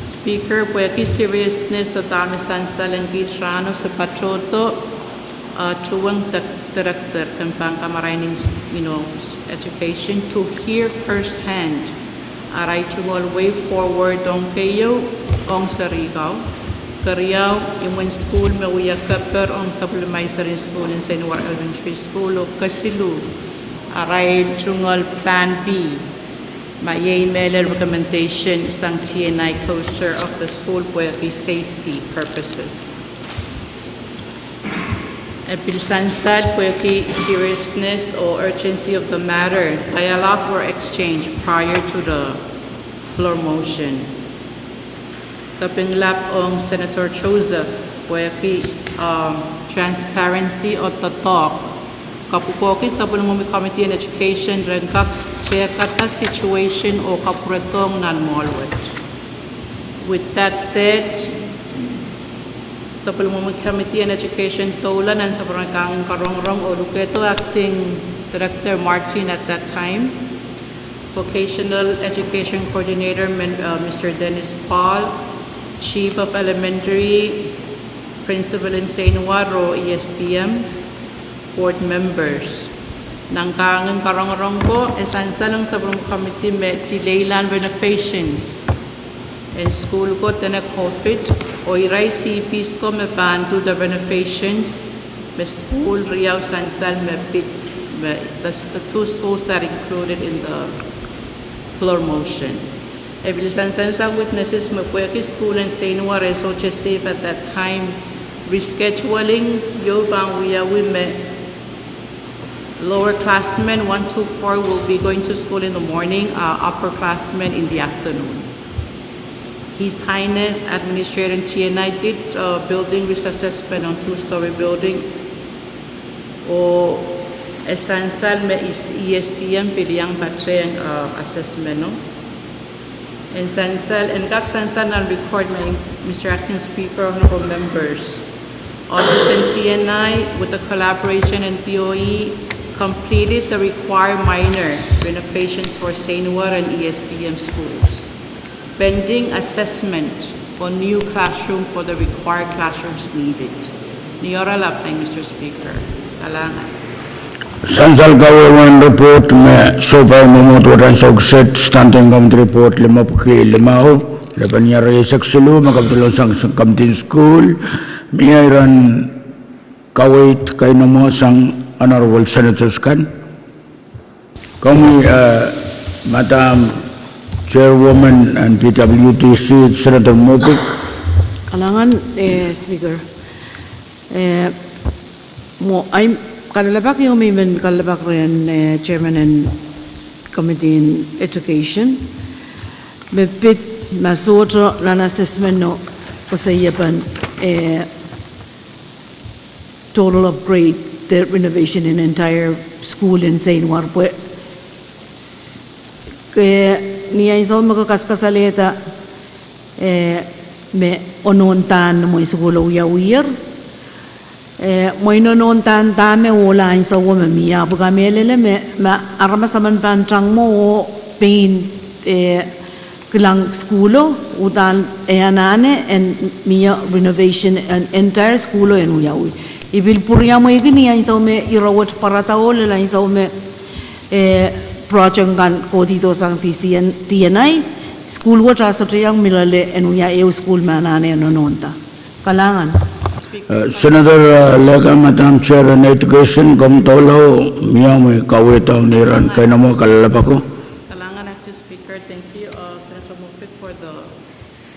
Speaker, pwehki seriousness oh dahme sansal en kiht Rano, se patohdo, uh, tuhwong director kan pahn kamarain, you know, education to hear firsthand arail tungoal way forward ong keieu, ong serihko. Keriau, imwin school me wia keper ong sapwellimaiser en school en Seinawar Elementary School, oh kesiluh, arail tungoal plan B, ma iei mehlel recommendation sang T N I closure of the school pwehki safety purposes. E pil sansal pwehki seriousness or urgency of the matter, dialogue were exchanged prior to the floor motion. Kapinglap ong Senator Joseph pwehki, um, transparency oh doadoahk. Kapwukoahki sapwellimomwi Committee on Education ren kak tehkada situation oh kapwuredohng nan moal wet. With that said, sapwellimomwi Committee on Education doula nan sapwellime kahngen karongorong oh lukehdo Acting Director Martin at that time, Vocational Education Coordinator, Men-, uh, Mister Dennis Paul, Chief of Elementary, Principal en Seinawar oh E S D M, board members. Nan kahngen karongorong ko, e sansal ong sapwellime committee me delay lahn renovations en school ko dene COVID, oh irail C Ps ko me pahn do the renovations, me school riau sansal me pid, me the, the two schools that included in the floor motion. E pil sansal sang witnesses me pwehki school en Seinawar e sohte safe at that time, rescheduling ieu pahn wiawi me lower classmen one to four will be going to school in the morning, uh, upperclassmen in the afternoon. His Highness Administrator T N I did, uh, building risk assessment on two-story building. Oh e sansal me E S D M pil iang patehng, uh, assessment o. En sansal, en kak sansal nan record me, Mister Acting Speaker, honorable members, Office en T N I, with the collaboration en D O E, completed the required minor renovations for Seinawar and E S D M schools, pending assessment for new classroom for the required classrooms needed. Ni oaralap, Mister Speaker. Kalahngan. Sansal kawehwehn report me sohpai mwomwohd wet ansou kiset, Standing Committee Report limepwiki limau, lepin ier eisek siluh, me kapidolong sang, sang Committee en School, mie iren kaweid keinemwe sang honorable senators kan. Komwi, eh, Madam Chairwoman en P W D C, Senator Moffitt. Kalahngan, eh, Speaker. Eh, mwo, ahi kalelapak ieu me I men kalelapak rehn, eh, Chairman en Committee en Education. Me pid, ma sohte nan assessment o koasoiepen, eh, total upgrade, the renovation in entire school en Seinawar pwe s-, ke ni ansou me ke kaskasalehda, eh, me onohndahnmwo sukuhl wiawier. Eh, mwein onohndahnda me ohla ansou me mie, ahpw I kamehlele me, me aramas emen pahn tangmwo oh pein, eh, kilang sukuhl o, udahn e anahne en mie renovation en entire sukuhl o en wiawi. I pil pwuriamweiki ni ansou me ire wet pwarada oh lel ansou me, eh, project kan kohdido sang D C en, D N I, sukuhl wet a sohte iang mi loale en wia ehu sukuhl me anahne en onohnda. Kalahngan. Eh, Senator, eh, Leka, Madam Chair en Education, komw doula, mie omwi kaweid ni rahn keinemwe kalelapak o? Kalahngan, Acting Speaker. Thank you, uh, Senator Moffitt, for the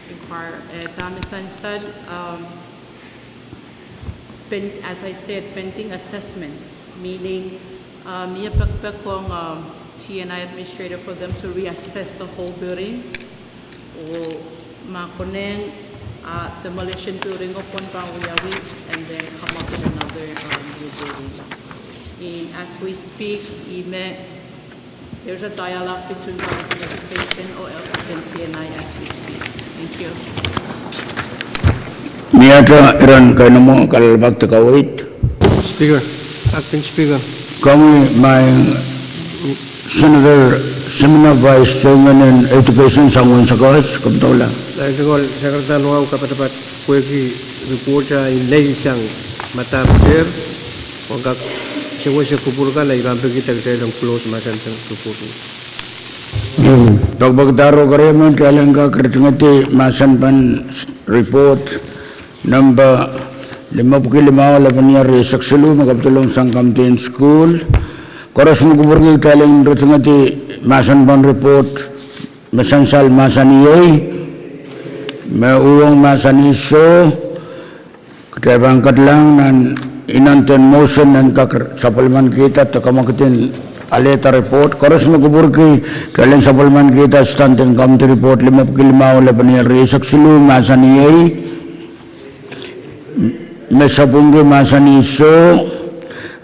inquir-, eh, dahme sansal, um, pen-, as I said, pending assessments, meaning, um, mie pekipek ong, um, T N I administrator for them to reassess the whole building, oh Ma konehng, uh, demolition building o pahn wiawi, and then come up with another, um, new building. In as we speak, ihme, there's a dialogue between Department of Education or L S and T and I as we speak. Thank you. Mie ire iren kainamwo kalelapak de kaweid. Speaker, Acting Speaker. Komwi maing Senator Simina, Vice Chairman en Education, sang wehin Sakaus, komw doula. Lain tungoal, Secretary, wahu kapatapat pwehki report en lel sang Madam Chair, ong kak sewese kupwur kan, I pahn peki dahkot en close mahsen en report. Pekipeki daroh keriemen, kitail en kak ritingedi mahsen pahn report nempe limepwiki limau, lepin ier rieisek siluh, me kapidolong sang Committee en School. Koaros me kupwurki, kitail en ritingedi mahsen pahn report me sansal mahsanih ei, me uhwong mahsanih soh. Kitail pahn ketilahng nan inenen motion en kak sapwellimanikihda de kamwekid en alehda report. Koaros me kupwurki, kitail en sapwellimanikihda Standing Committee report limepwiki limau, lepin ier rieisek siluh, mahsanih ei, me sapwungki mahsanih soh.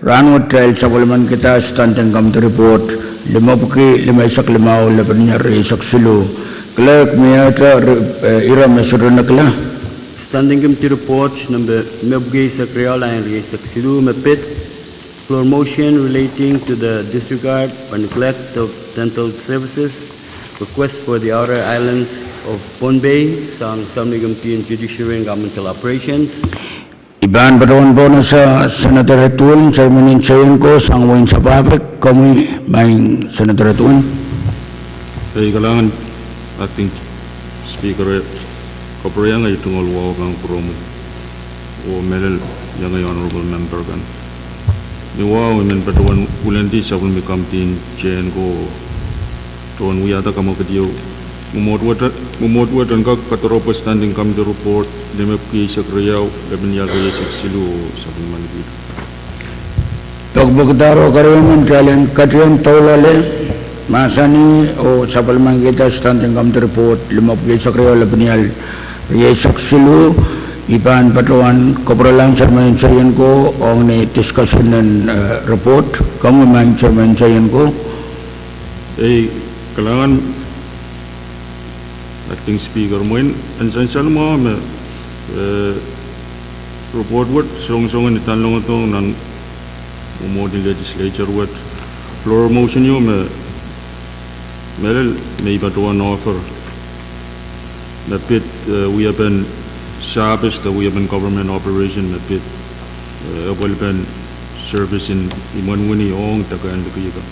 Rahnwet kitail sapwellimanikihda Standing Committee report limepwiki limeisek limau, lepin ier rieisek siluh. Clerk, mie ire me sohte nekla? Standing Committee report nempe limepwiki eisek riau, line rieisek siluh, me pid, floor motion relating to the disregard or neglect of dental services request for the Outer Islands of Pohnpei, sang Subcommittee en Judiciary and Governmental Operations. I pahn patohwan pohnese Senator Edwin, Chairman en Seion ko, sang wehin Sapahpek, komwi maing Senator Edwin. Ei, kalahngan Acting Speaker, eh, kapwuriamwei, tungoal wahu kan pwuromwi, oh mehlel iengei honorable member kan. Ni wahu I men patohwan pwilindi sapwellime Committee en Seion ko, tohn wiahda kamwekid ieu, mwomwohd wet en kak kadiropwe Standing Committee report limepwiki eisek riau, lepin ier rieisek siluh, oh sapwellimanikihda. Pekipeki daroh keriemen, kitail en ketin doula lel mahsanih oh sapwellimanikihda Standing Committee report limepwiki eisek riau, lepin ier rieisek siluh. I pahn patohwan kapwurelahng Chairman en Seion ko ong ni discussion en, eh, report. Komwi maing Chairman en Seion ko. Ei, kalahngan Acting Speaker, mwein en sansal mwahu me, eh, report wet songosong en idanlongodohng nan mwomwohdi legislature wet. Floor motion ieu me mehlel me I patohwan offer, me pid, eh, wiepen service de wiepen government operation me pid, eh, epwelpen service en imwen wini ong de kehn likih kan.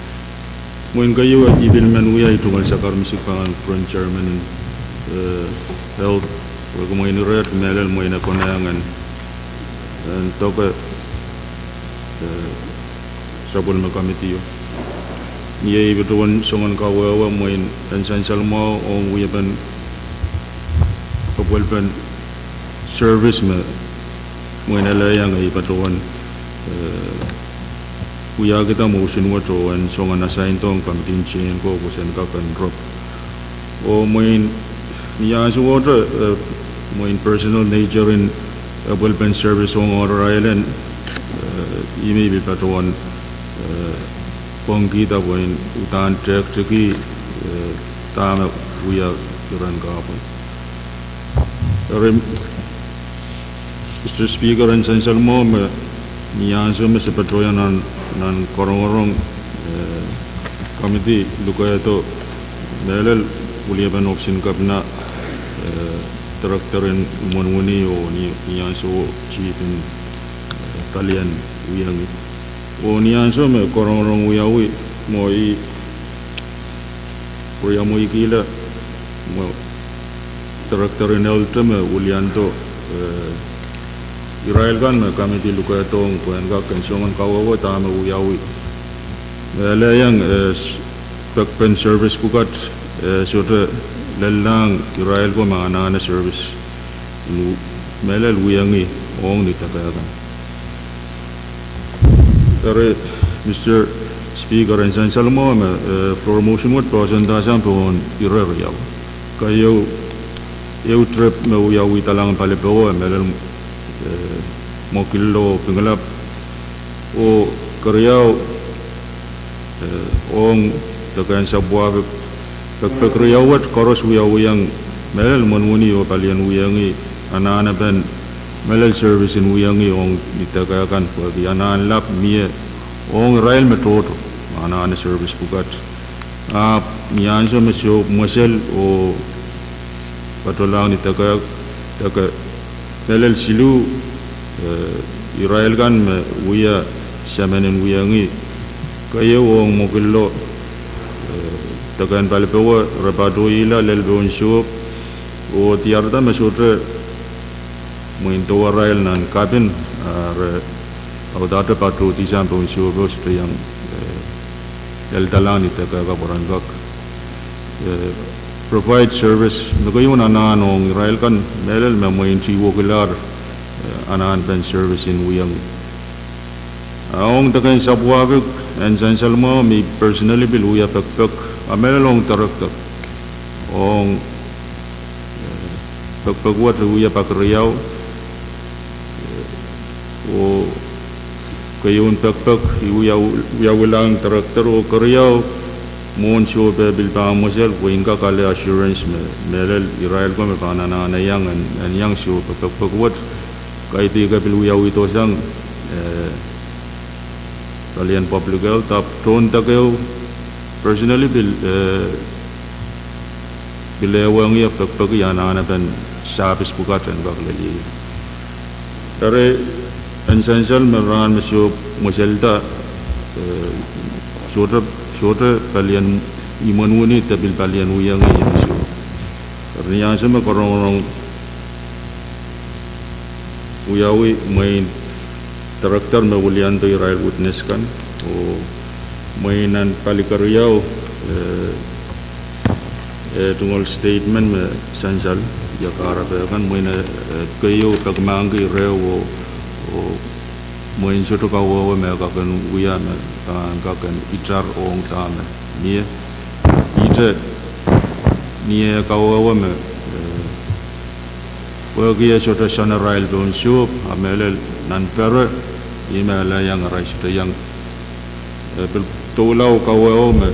Mwein keieu I pil men wia, I tungoal sakar misik pahn pwuren Chairman en, eh, Health, pwehki mwein ire mehlel mwein e konehng en, en doke, eh, sapwellime committee o. Ni ei I patohwan soangen kawehwe mwein en sansal mwahu ong wiepen, epwelpen service me mwein ele iang I patohwan, eh, wiahkihda motion wet oh en soangen assign dohng Committee en Seion ko pwe sen kak en rop. Oh mwein ni ansou wet, eh, mwein personal nature en epwelpen service ong Outer Island, eh, I men pil patohwan, eh, pwongkihda pwehn uhdahn tehktehki, eh, dahme wia iren kahpwal. Eri, Mister Speaker, en sansal mwahu me ni ansou me se patohwan nan, nan korongorong, eh, committee lukehdo mehlel weliepen ohpis en kepina, eh, director en imwen wini oh ni, ni ansou chief en, eh, palien wiawi. Oh ni ansou me korongorong wiawi, mwo I pwuriamweikihla mwo director en health me wiliando, eh, irail kan me committee lukehdohng pwehn kak en soangen kawehwe dahme wiawi. Me ele iang, eh, pekpen service pwukat, eh, sohte lellahng irail ko me anahne service mehlel wiawi ong ni dake kan. Eri, Mister Speaker, en sansal mwahu me, eh, floor motion wet poahsoandahsang pohn ire riau. Keieu, ehu trip me wiawihdalang palipowe, mehlel, eh, Mokillo Pingelap, oh keriau, eh, ong dekehn sapwuahk, pekpek riau wet koaros wiawihong mehlel mwohn wini oh palien wiahiong anahnepen mehlel service en wiahiong ong ni deke kan pwehki anahn lap mie ong irail me tohto anahne service pwukat. Ahpw ni ansou me sohp mwesel oh patohlahng ni deke, deke mehlel siluh, eh, irail kan me wia semen en wiahiong keieu ong Mokillo, eh, dekehn palipowe, re patohla lel pohn sohp oh diarada me sohte mwein dewerail nan kapin, ah, re audehte patohdi sang pohn sohpo sohte iang, eh, leldalahng ni deke ka pwe ren kak, eh, provide service me keieu anahn ong irail kan mehlel me mwein tiwekilahr, eh, anahnepen service en wiahiong. Ah, ong dekehn sapwuahk en sansal mwahu me I personally pil wia pekpek, ah, mehlel ong director, ong, eh, pekpek wet I wia pak riau, oh keieun pekpek I wia, wiawilahng director oh keriau mwohn sohp pil pahn mwesel pwe I en kak ale assurance me mehlel irail ko me pahn anahne iang en, en iang sohp pekpek wet. Kaidehn I pil wiawihdo sang, eh, palien public health, ahpw tohn deke personally pil, eh, pil ehuong ie pekpeki anahnepen service pwukat en kak lel ie. Eri en sansal me rahn me sohp mweselda, eh, sohte, sohte palien imwen wini de pil palien wiahiong ie sohp. Eri ni ansou me karongorong wiawi mwein director me wiliandi irail witness kan, oh mwein nan pali keriau, eh, eh, tungoal statement me sansal, ia kahrepe kan, mwein, eh, keieu pekimahkki reh oh, oh mwein sohte kawehwe me kak en wia me, ah, kak en itar ong dahme mie. Ihte ni eh kawehwe me, eh, pwehki eh sohte soanarail pohn sohp, ah mehlel nan pere, ih me ale iang arail sohte iang, eh, pil doula kawehwe me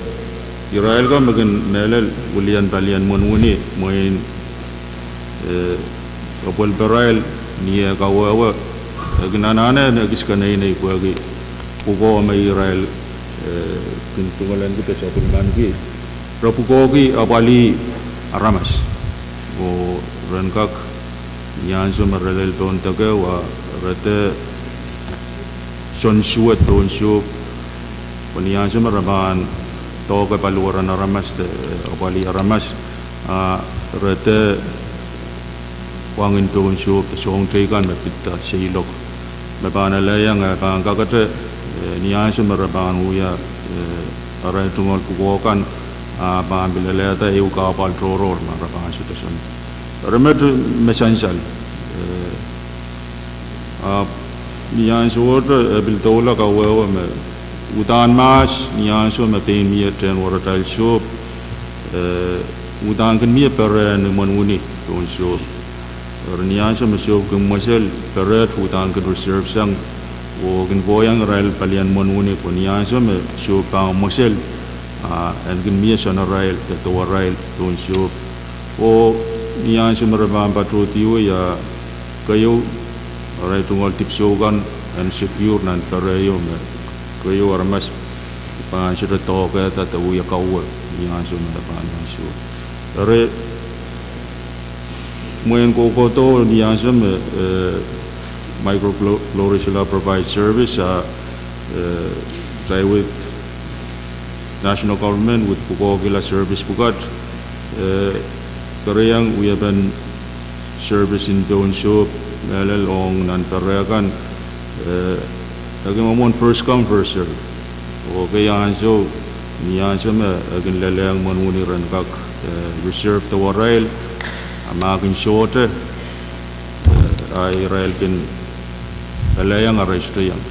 irail ko me kin mehlel wilian palien mwohn wini, mwein, eh, kapwelparail ni eh kawehwe, eh, kin anahne me kis keneinei pwehki pwukoa me irail, eh, kin tungoalenki de sapwellimaniki, re pwukoahki apwalih aramas. Oh ren kak, ni ansou me re lel pohn deke, ah, re dehr soansuwed pohn sohp, pwe ni ansou me re pahn doake paliweren aramas de, eh, apwalih aramas, ah, re dehr wangin pohn sohp de soahng teikan me pid seiloak, me pahn ale iang eh pahn kakete, eh, ni ansou me re pahn wia, eh, arail tungoal pwukoa kan, ah, pahn pil alehda ehu kahpwal tohrohr me re pahn sohte soan. Eri met me sansal, eh, ahpw ni ansowohte, eh, pil doula kawehwe me uhdahn mahs ni ansou me pein mie tehn weratail sohp, eh, uhdahn kin mie perehn imwen wini pohn sohp. Eri ni ansou me sohp kin mwesel, perehte uhdahn kin reserve sang, oh kin kohiong irail palien mwohn wini pwe ni ansou me sohp pahn mwesel, ah, en kin mie soanarail de dewerail pohn sohp. Oh ni ansou me re pahn patohdiwei, ah, keieu arail tungoal dipwisou kan en secure nan pere ieu me keieu aramas pahn sohte doakehda de wia kawe ni ansou me re pahn iang sohp. Eri mwein kohkohdo ni ansou me, eh, microchlorosila provide service, ah, eh, tai with national government with pwukoahkihla service pwukat, eh, keriau wiepen service en pohn sohp mehlel ong nan pere kan, eh, e kin mwomwen first come, first serve. Oh ekei ansou, ni ansou me e kin lelehng mwohn wini ren kak, eh, reserve dewerail, ah ma kin sohte, eh, ah irail kin ale iang arail sohte iang.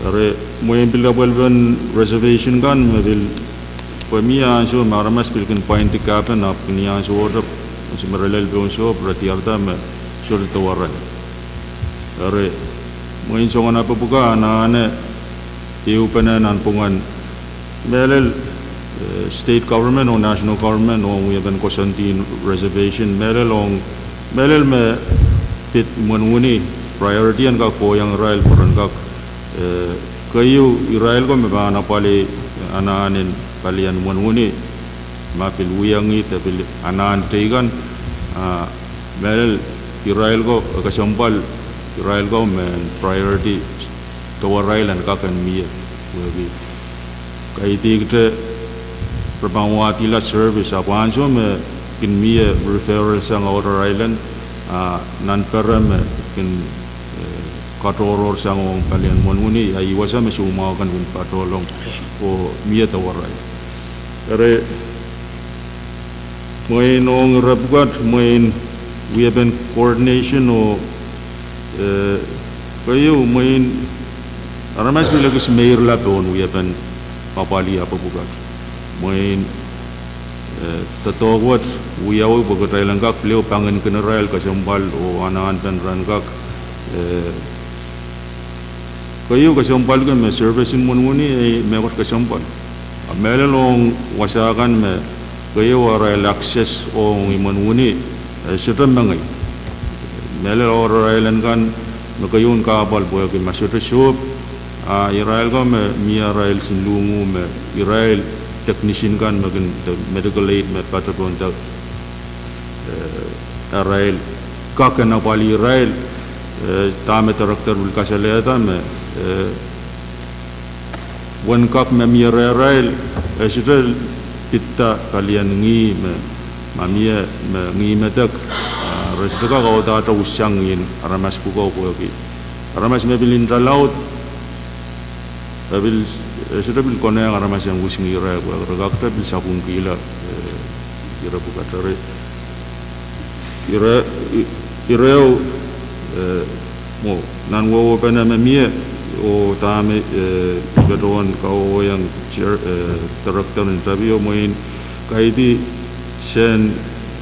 Eri mwein pil kapwelpen reservation kan me pil, pwe mie ansou me aramas pil kin pwaindi kapin ahpw ni ansowohte Ansou me re lel pohn sohp, re diarada me sohte dewerail. Eri, mwein soangen apwapwuka anahne ehupene nanpwungen mehlel, eh, state government oh national government ong wiepen koasoandi en reservation, mehlel ong, mehlel me pid imwen wini, priority en kak kohieng irail pwe ren kak, eh, keieu irail ko me pahn apwalih anahn en palien imwen wini, ma pil wiawi de pil anahn teikan, ah, mehlel irail ko, eh, kesempwal irail ko me priority dewerail en kak en mie, pwehki kaidehkte re pahn wadihla service, ahpw ansou me kin mie referral sang outer island, ah, nan perehn me kin, eh, katohrohr sang ong palien imwen wini, ah, ih wasa me soumwahu kan kin patohlong oh mie dewerail. Eri, mwein ong ire pwukat, mwein wiepen coordination oh, eh, keieu mwein aramas pil ekis meirla pohn wiepen apwalih apwapwukat. Mwein, eh, doadoahk wet wiawi pwe kitail en kak pil ehu pangin kin irail kesempwal oh anahnpen ren kak, eh, keieu kesempwal kei me service en imwen wini, eh, mehkot kesempwal. Ah mehlel ong wasa kan me keieu arail access ong imwen wini, eh, sohte mengei. Mehlel outer island kan me keieun kahpwal pwehki ma sohte sohp, ah, irail ko me mie arail sinluhnguh me irail technician kan me kin, de medical aid me patohwan de, eh, arail kak en apwalih irail, eh, dahme director pil kasalehda me, eh, wen kak me mie rehrail, eh, sohte pidda palien ngih me, ma mie me ngih medek, ah, re sohte kak audahte usang ngihn aramas pwuko pwehki aramas me pil intralaud, eh, pil, eh, sohte pil konehng aramas en us ngih reh pwehki re kakete pil sapwungkihla, eh, ire pwukat. Eri, ire, i-, ireo, eh, mwo, nan wehwehpene me mie, oh dahme, eh, patohwan kawewehiong chair, eh, director en tapio mwein kaidehn,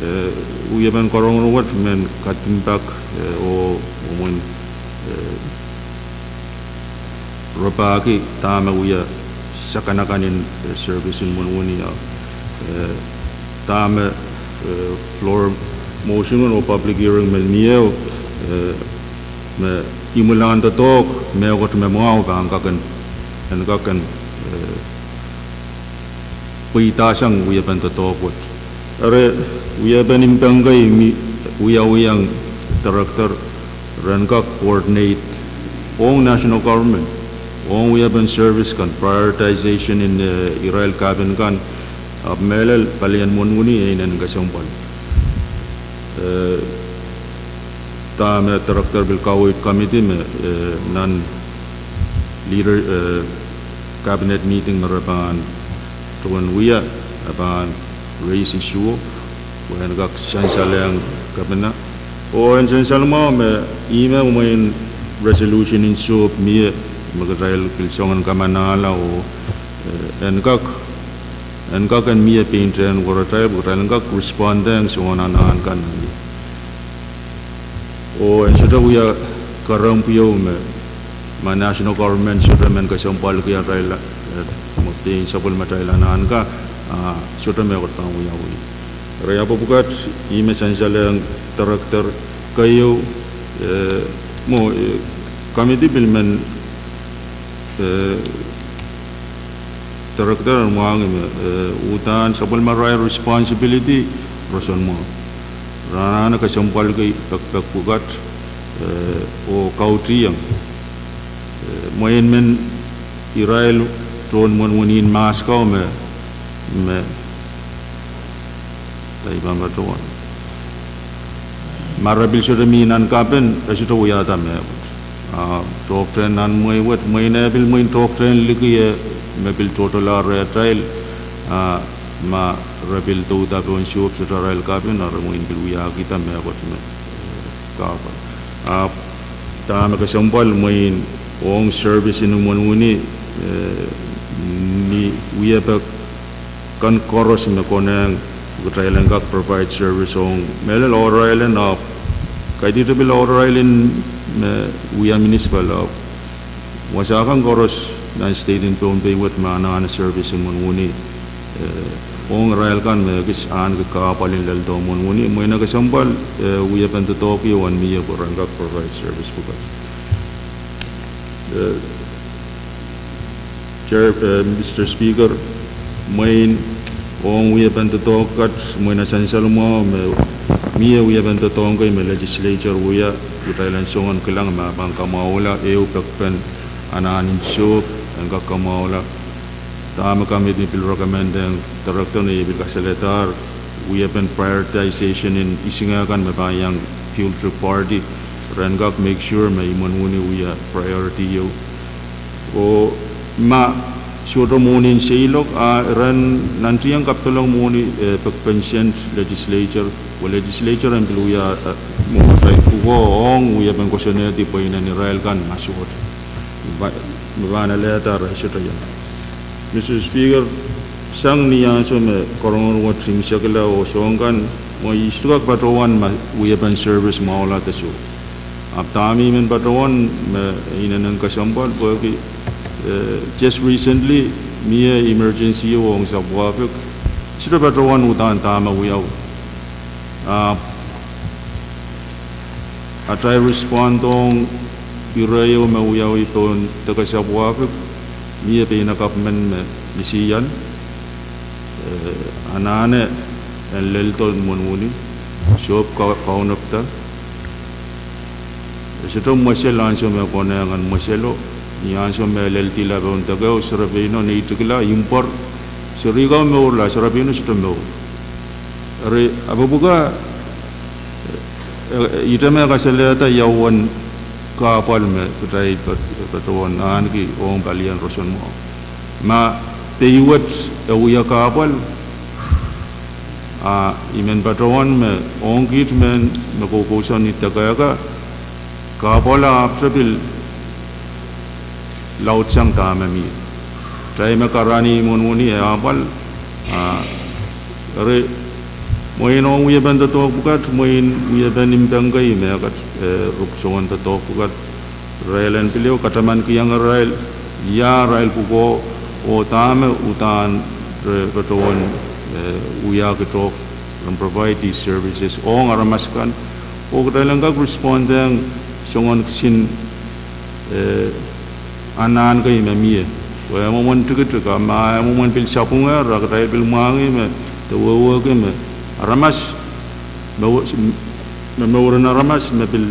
eh, wiepen karonge wet men kadimpak, eh, oh, oh mwein, eh, rapahki dahme wia sakanakan en, eh, service en imwen wini, ah, eh, dahme, eh, floor motion oh public hearing men mie, eh, me imwilahn doadoahk mehkot me mwahu pahn kak en, en kak en, eh, pweidasang wiepen doadoahk wet. Eri, wiepen impengkei me wiawiong director ren kak coordinate ong national government, ong wiepen service kan, prioritization en, eh, irail kapin kan, ahpw mehlel palien imwen wini e inenen kesempwal. Eh, dahme director pil kaweid committee me, eh, nan leader, eh, cabinet meeting me re pahn duwen wia, e pahn raise issue, pwe en kak sansalehng kepina. Oh en sansal mwahu me ihme mwein resolution en sohp mie, me kitail pil soangen kamanahla oh, eh, en kak, en kak en mie pein tehn weratail, pwe kitail en kak respondehng soangen anahn kan me mie. Oh en sohte wia kerempw ieu me, ma national government sohte men kesempwalki atail, eh, mwo pein sapwellimatail anahn kan, ah, sohte mehkot pahn wiawi. Eri apwapwukat, ihme sansalehng director keieu, eh, mwo, eh, committee pil men, eh, director en mwahngih me, eh, uhdahn sapwellimarail responsibility roson mwahu. Re anahne kesempwalki pekpek pwukat, eh, oh kautihong, eh, mwein men irail tohn imwen wini mahs ko me, me, dahme I pahn patohwan, ma re pil sohte mi nan kapin, e sohte wiahda mehkot. Ah, tohktehn nan mwehi wet, mwein e pil mwein tohktehn liki e, me pil tohtohla rehtail, ah, ma re pil douda pohn sohp sohte arail kapin, ah, re mwein pil wiahkihda mehkot me, eh, kahpwal. Ahpw dahme kesempwal mwein ong service en imwen wini, eh, ni wiepe kan koaros me konehng, kitail en kak provide service ong mehlel order island, ahpw kaidehn pil order island me wia municipal, ahpw wasa kan koaros nan state en Pohnpei wet me anahne service en mwohnmwoni, eh, ong irail kan me ekis ahneki kahpwal en leldohng mwohnmwoni. Mwein e kesempwal, eh, wiepen doadoahk ieu en mie pwe ren kak provide service pwukat. Eh, Chair, eh, Mister Speaker, mwein ong wiepen doadoahk kat, mwein e sansal mwahu me mie wiepen doadoahk kei me legislature wia, kitail en songen kilang me pahn kamwahula ehu pekpen anahn en sohp, en kak kamwahula dahme committee pil recommend ong director, ni pil kasaledahr wiepen prioritization en isingek kan me pahn iang fuel to party, ren kak make sure me ih mwohnmwoni wia priority ieu. Oh ma sohte mwohni en seiloak, a ren nantihong kapedolong mwohni, eh, pekpen sent legislature, oh legislature en pil wia, eh, mwohtail pwukoa ong wiepen kosonned pweinen irail kan ma sohte, me pahn alehda arail sohte iang. Mister Speaker, sang ni ansou me karonge wet imwisekla oh soahng kan, mwein I sohte kak patohwan ma wiepen service mwahula de soh. Ahpw dahme I men patohwan me inenen kesempwal pwehki, eh, just recently mie emergency ieu ong Sapwuahpik, sohte patohwan uhdahn dahme wiawi. Ahpw atail respond ong ire ieu me wiawi pohn deke Sapwuahpik, mie pein a government me misian, eh, anahne en leldo mwohnmwoni, sohp ka-, kaunopda. E sohte mwesel ansou me konehng en mweselo, ni ansou me lel dihla pohn dekeo, serepeino neitikla, impwor, serihko mourla, serepeino sohte mour. Eri, ahpw pwuka, eh, ihte me kasalehda ia uwen kahpwal me kitail patohwan ahneki ong palien roson mwahu. Ma pei wet e wia kahpwal, a I men patohwan me ong kiht men me koukousoan ni dekehka, kahpwal ahpwte pil laudsang dahme mie. Kitail me karanih mwohnmwoni e apwal, a, eri, mwein ong wiepen doadoahk pwukat, mwein wiepen impengkei me kat, eh, ruk songen doadoahk pwukat, irail en pil ehu katamankihong irail ia arail pwukoa oh dahme uhdahn re patohwan, eh, wiahki doadoahk, ren provide these services ong aramas kan, oh kitail en kak respond ong soangen kisin, eh, anahn kei me mie. Pwe e mwomwen tikitik, a ma e mwomwen pil sapwungehr, a kitail pil mwahngih me, de wehwehki me aramas, me, me mouren aramas me pil,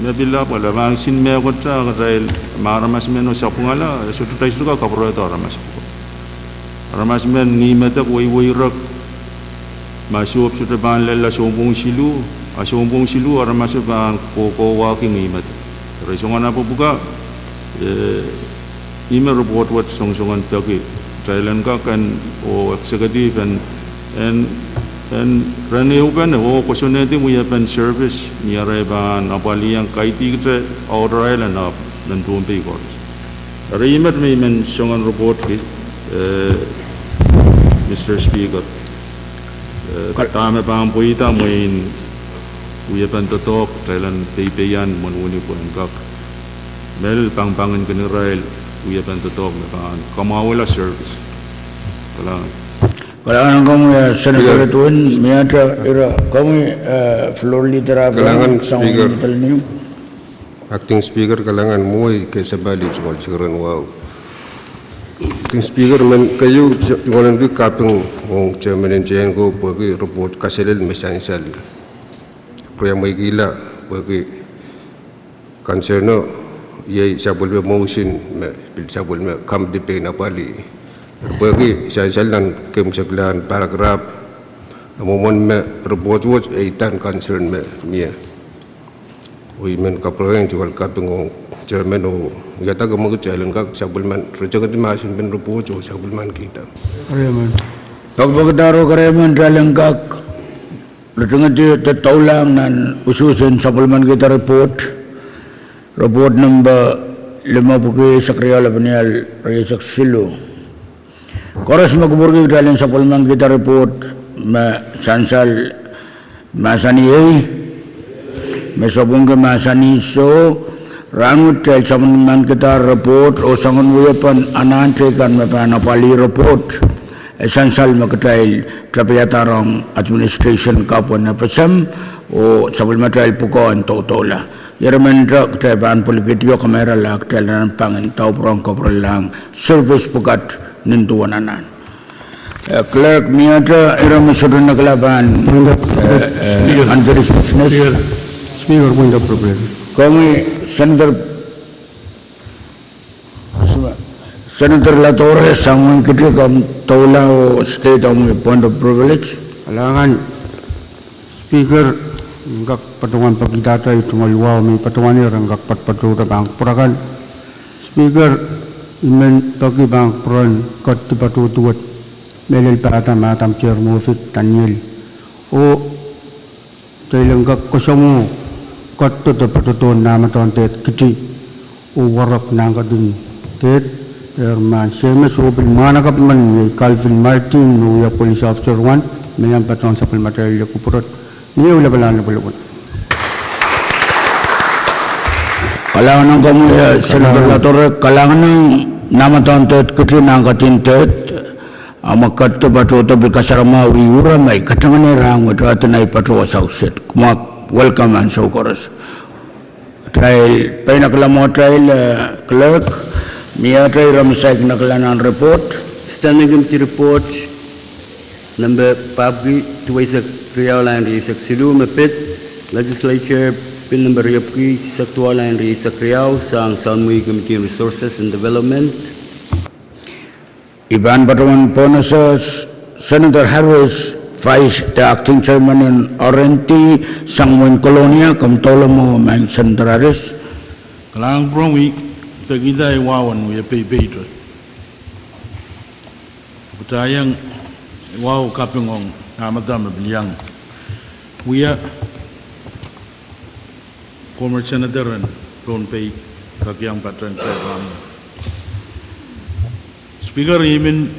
me pil apwal, a ma kisin mehkot, a kitail, ma aramas men oh sapwungala, e sohte, kitail sohte kak kapwurehdo aramas. Aramas men ngihmedek, weiweirek, ma sohp sohte pahn lella sounpwong siluh, a sounpwong siluh aramaso pahn kohkohwahki ngihmedek. Eri soangen ahpw pwuka, eh, ih me report wet songosongen peki, kitail en kak en, oh executive en, en, en ren ehupene oh kosonned wiepen service ni arail pahn apwalih en kaidehkte outer island ahpw men Pohnpei koaros. Eri ih met me I men songen report ki, eh, Mister Speaker. Eh, dahme pahn pweida mwein wiepen doadoahk, kitail en peipeian mwohnmwoni pwe en kak mehlel pangpangin kin irail wiepen doadoahk me pahn kamwahula service. Kalahngan. Kalahngan komwi, eh, Senator Edwin, miehte ira komwi, eh, Floor Leader Abraham, Acting Speaker, kalahngan mwohn kei sampah lih tungoal sikeren wahu. Acting Speaker, men keieu, tungoal en pil kaping ong chairman en chair ko pwehki report kaselel me sansal. Pwe e mweikihla pwehki concern o iei sapwellime motion me pil sapwellime committee pein apwalih. Pwehki sansal nan keimwseklahn paragraph, e mwomwen me report wet e idahn concern me mie. Oh I men kapwurehiong tungoal kaping ong chairman oh iadake me kitail en kak sapwellimen ritingedi mahsen en report oh sapwellimankihda. Kak pwekidaro keremen kitail en kak ritingedi doadoulahng nan usuhsen sapwellimankihda report. Report nempe limepwiki, eisek riau, lepenial rieisek siluh. Koaros me kupwurki, kitail en sapwellimankihda report. Me sansal mahsanih ei. Me sapwungki mahsanih soh. Rahnwet kitail sapwellimanikihda report oh soangen wiepen anahn teikan me pahn apwalih report. E sansal me kitail tapihada rong administration kapw en FSM oh sapwellimatail pwukoa en doudoula. Ire mendahte kitail pahn pwilikihdi oh kameirala kitail anahn pangin daupwurong kapwurelahng service pwukat nin duwen anahn. Eh, Clerk, miehte ire me sohte nekla pahn, eh, eh, unfinished business. Speaker, point of privilege. Komwi Senator, Senator Latore, sang mwein kiti komw doula oh state omwi point of privilege. Kalahngan Speaker, en kak patohwan peki dahte tungoal wahu me I patohwan ire en kak patohdo pahn kupwur akan. Speaker, I men peki pahn kupwuren ketiket patohdo wet, mehlel pahda Madam Chair Moffitt Daniel. Oh kitail en kak koasoanehdi ketiket patohdo nan Namadon Deht Kiti oh Warok nan ketin deht, dehr mahn Semes oh pil mwahnakapw men iei Calvin Martin me wia police officer wet me iang patohwan sapwellimatail kupwuren. Mie lapalahn lapalahn. Kalahngan ong komwi, eh, Senator Latore, kalahngan ong Namadon Deht Kiti nan ketin deht. A me ketiket patohdo pil kasaramwahu ire me I katanganehr rahnwet, a dene I patohwan sausehd. Kumwa welcome ansou koaros. Kitail peinakala mwohtail, eh, Clerk, miehte ire me saikinte kala nan report. Standing Committee Report, number papki duweisek riau, lain rieisek siluh, me pid Legislature Bill number riepwiki sisak duwau, lain rieisek riau, sang Soundmui Committee on Resources and Development. I pahn patohwan pohnese Senator Harris, Vice, the Acting Chairman en R and D, sang mwein Kolonia, komw doula mwo maing Senator Harris. Kalahngan pwuromwi, pekihda ei wahu en wia peipeito. Pwehki ei wahu kaping ong Namada me pil iang wia former Senator en Pohnpei, kak iang patehng kitail rahn. Speaker, I men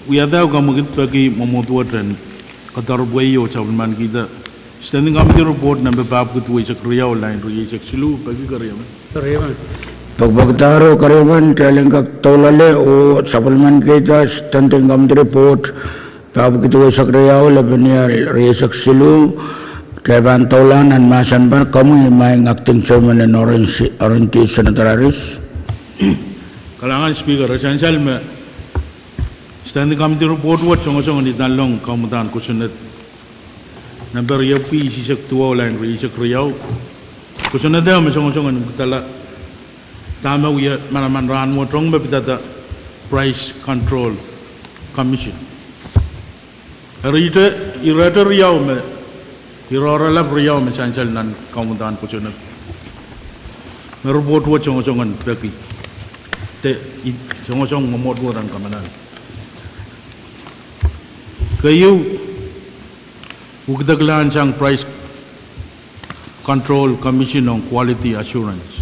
wiahda kamwekid peki mwomwohd wet en kadarepwei oh sapwellimanikihda Standing Committee Report number papki duweisek riau, lain rieisek siluh, peki keriemen. Pekipeki dahro keriemen, kitail en kak doula lel oh sapwellimanikihda Standing Committee Report papki duweisek riau, lepin ial rieisek siluh. Kitail pahn doula nan mahsen pahn komwi maing Acting Chairman en R and D, Senator Harris. Kalahngan Speaker, e sansal me Standing Committee Report wet songosong ni nanleng kaumwedan kosonned number riepwiki sisak duwau, lain rieisek riau. Kosonned ehu me songosong ni kudala dahme wia manaman rahn wet ong me pidada Price Control Commission. Eri ihte, irehte riau me, ire oaralap riau me sansal nan kaumwedan kosonned me report wet songosong peki, de songosong mwomwohd wet en kamanal. Keieu, ukdekla sang Price Control Commission ong quality assurance.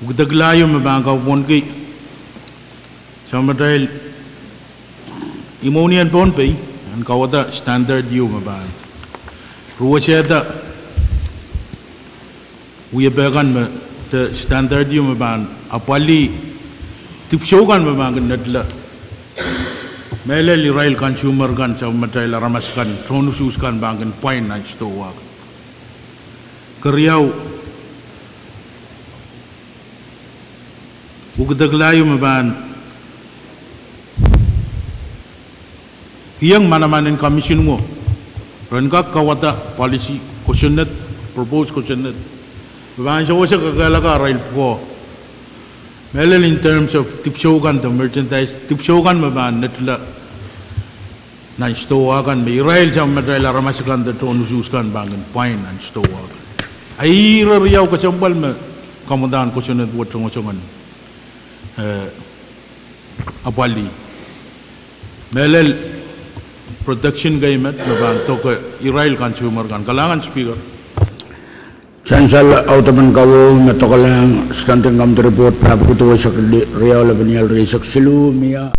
Ukdekla ieu me pahn kapwopwonki sapwellimatail imwonien Pohnpei en kawada standard ieu me pahn ruwesehda wiepe kan me, de standard ieu me pahn apwalih dipwisou kan me pahn kin netla mehlel irail consumer kan, sapwellimatail aramas kan, tohn usuhs kan pahn kin pwain nan stowa kan. Keriau, ukdekla ieu me pahn kihong manaman en commission wo ren kak kawada policy kosonned, proposed kosonned, me pahn sewese kekehlaka arail pwukoa mehlel in terms of dipwisou kan de merchandise, dipwisou kan me pahn netla nan stowa kan me irail sapwellimatail aramas akan de tohn usuhs kan pahn kin pwain nan stowa kan. A ire riau kesempwal me kaumwedan kosonned wet songosong, eh, apwalih mehlel protection kei met me pahn doke irail consumer kan. Kalahngan Speaker. Sansal audepen kawewe me dokelahng Standing Committee Report papki duweisek riau, lepin ial rieisek siluh, mie.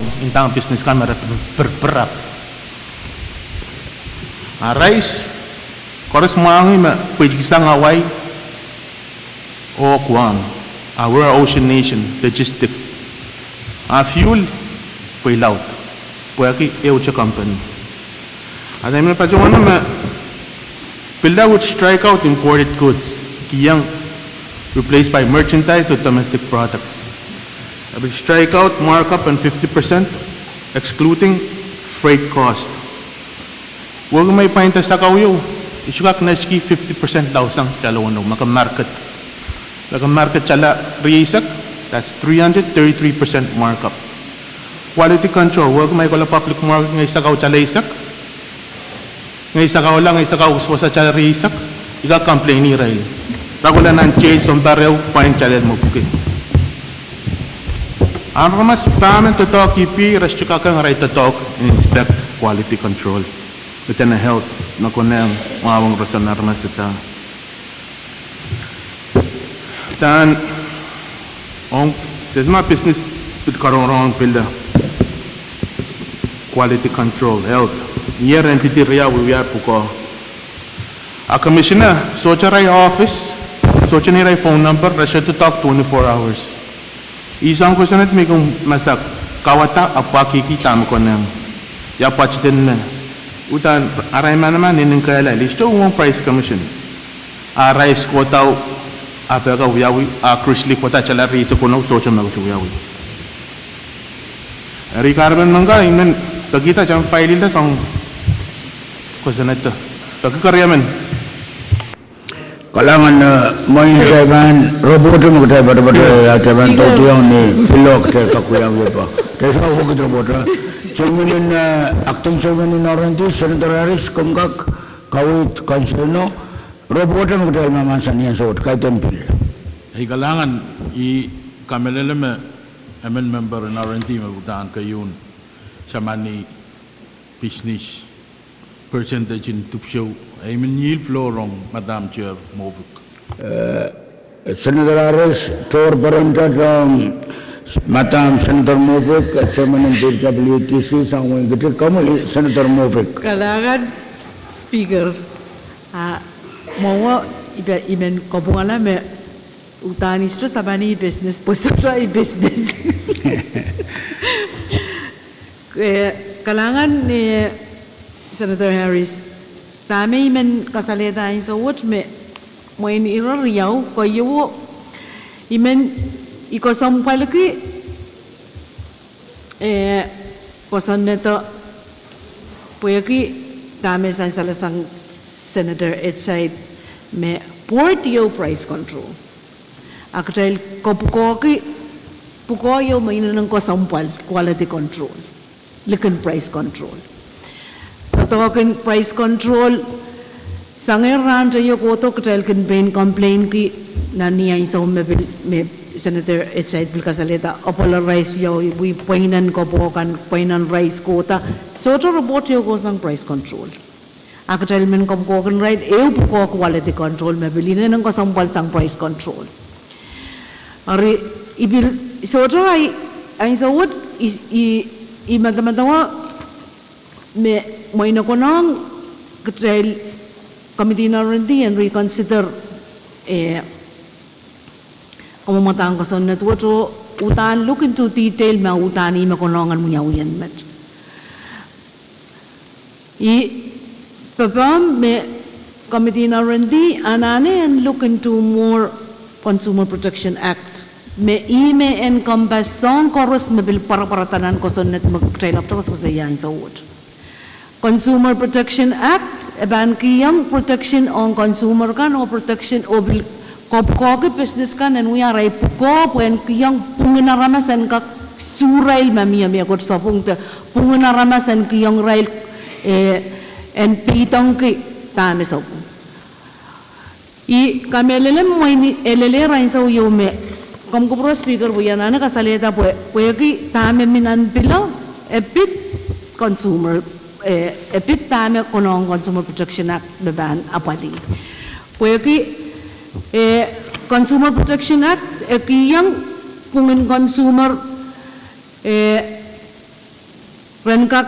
Indahng business kan me re pir, pir, pirap. A rice, koaros mwahngih me pweidsang Hawaii oh Guam. A we're ocean nation, logistics. A fuel, pweilaud. Pwehki ehute company. A dene me patohwan me, bill would strike out imported goods, kihong replaced by merchandise or domestic products. It will strike out markup en fifty percent, excluding freight cost. Wehwehki me I pwainda sakau ieu, I sohte kak naitikihla fifty percent laudsang kalowono, ma ke market. Ma ke market tala rieisek, that's three hundred thirty-three percent markup. Quality control, wehwehki me I kohla public market ngehi sakau tala eisek, ngehi sakau la, ngehi sakau wosawasa tala rieisek, I kak complain irail. Re kohla nan jail sounpar ehu, pwain tala me pwuki. Aramas pahn men doadoahk ipi, re sohte kak ong arail doadoahk en inspect quality control. Eden health, me konehng, mwahuwong roson aramas eden. Dahn, ong, sehse ma business pil karongarongen pil quality control, health. Ier en didi riau wiwiar pwukoa. A commissioner, sohte irail office, sohte neirail phone number, re sohte doadoahk twenty-four hours. I soang kosonned me I kin masak, kauwada, ahpw pwakihki dahme konehng. Ia pwatiten me. Uhdahn, arail manaman inenen kehlail, I sohte uhwong Price Commission. A rice kohdau, a peka wiawi, a Chrisley kohda tala rieisek weneu, sohte me koasoia wiawi. Eri kahrepen mengka, I men pekihda I men file-ilda soang kosonned. Peki keriamen. Kalahngan, eh, mwein kitail pahn report me kitail poatopoat, eh, kitail pahn dohdiong ni pil oh kitail kak wiawi pwe. Kitail sohte wekid report, eh. Chairman en, eh, acting chairman en R and D, Senator Harris, komw kak kaweid konsehno, report me kitail mahmahsanih ansou wet, kaidehn pil. Ei kalahngan, I kamehlele me emen member en R and D me uhdahn keieun samani business percentage en dipwisou, I men yield floor ong Madam Chair Moffitt. Eh, Senator Harris, tohr percent ong Madam Senator Moffitt, eh, Chairman en P W T C, sang wehin Kitik, komwi Senator Moffitt. Kalahngan, Speaker. Ah, mwowe, I pe-, I men kapwungala me uhdahn I sohte samani business, pwe sohte I business. Eh, kalahngan, eh, Senator Harris, dahme I men kasalehda ansou wet me mwein ire riau, koiewo, I men, I kesempwalki, eh, kosonnedo, pwehki dahme sansal sang Senator Ed Said me board ieu price control. A kitail kapwukoahki pwukoa ieu me inenen kesempwal quality control. Likin price control. Doadoahk en price control, sang rahn teio kohdo kitail kin pein complain-ki nan ni ansou me pil, me Senator Ed Said pil kasalehda, apwal en rice ieu, wi pweinen en kapwukoa kan, pweinen en rice kohda. Sohte report ieu kohsang price control. A kitail men kapwukoahkin irail ehu pwukoa quality control me pil inenen kesempwal sang price control. Eri, I pil, sohte ahi, ansou wet, I, I, I medemedewe me mwein e konehng kitail committee en R and D en reconsider, eh, kamwomwadahn kosonned wet oh uhdahn look into detail me uhdahn ihme konehng en wiawi en met. I pepehm me committee en R and D anahne en look into more Consumer Protection Act. Me ihme encompass soahng koaros me pil pwarapwarada nan kosonned me kitail ahpwete koasokoasoia ansou wet. Consumer Protection Act, e pahn kihong protection ong consumer kan oh protection oh pil kapwukoahki business kan en wia arail pwukoa pwe en kihong pwungen aramas en kak suhrail ma mie mehkot sapwung de pwungen aramas en kihong irail, eh, en pidongki dahme sapwung. I kamehlele mwein e lelehr ansou ieu me, komw kupwure Speaker, pwe I anahne kasalehda pwe, pwehki dahme mi nan pilo, e pid consumer, eh, e pid dahme konehng Consumer Protection Act me pahn apwalih. Pwehki, eh, Consumer Protection Act, e kihong pwungen consumer, eh, ren kak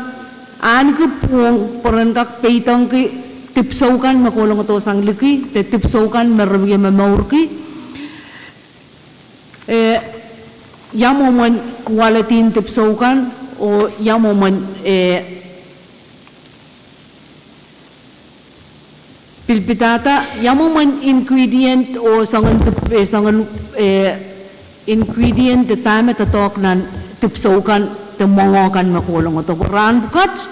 ahneki pwuhng pwe ren kak peidohngki dipwisou kan me kohlongodo sang liki, de dipwisou kan me re wie momourki. Eh, ia mwomwen quality en dipwisou kan, oh ia mwomwen, eh, pil pidada, ia mwomwen ingredient oh soangen dip-, eh, soangen, eh, ingredient de dahme doadoahk nan dipwisou kan de mwoango kan me kohlongodo. Pwe rahn pwukat,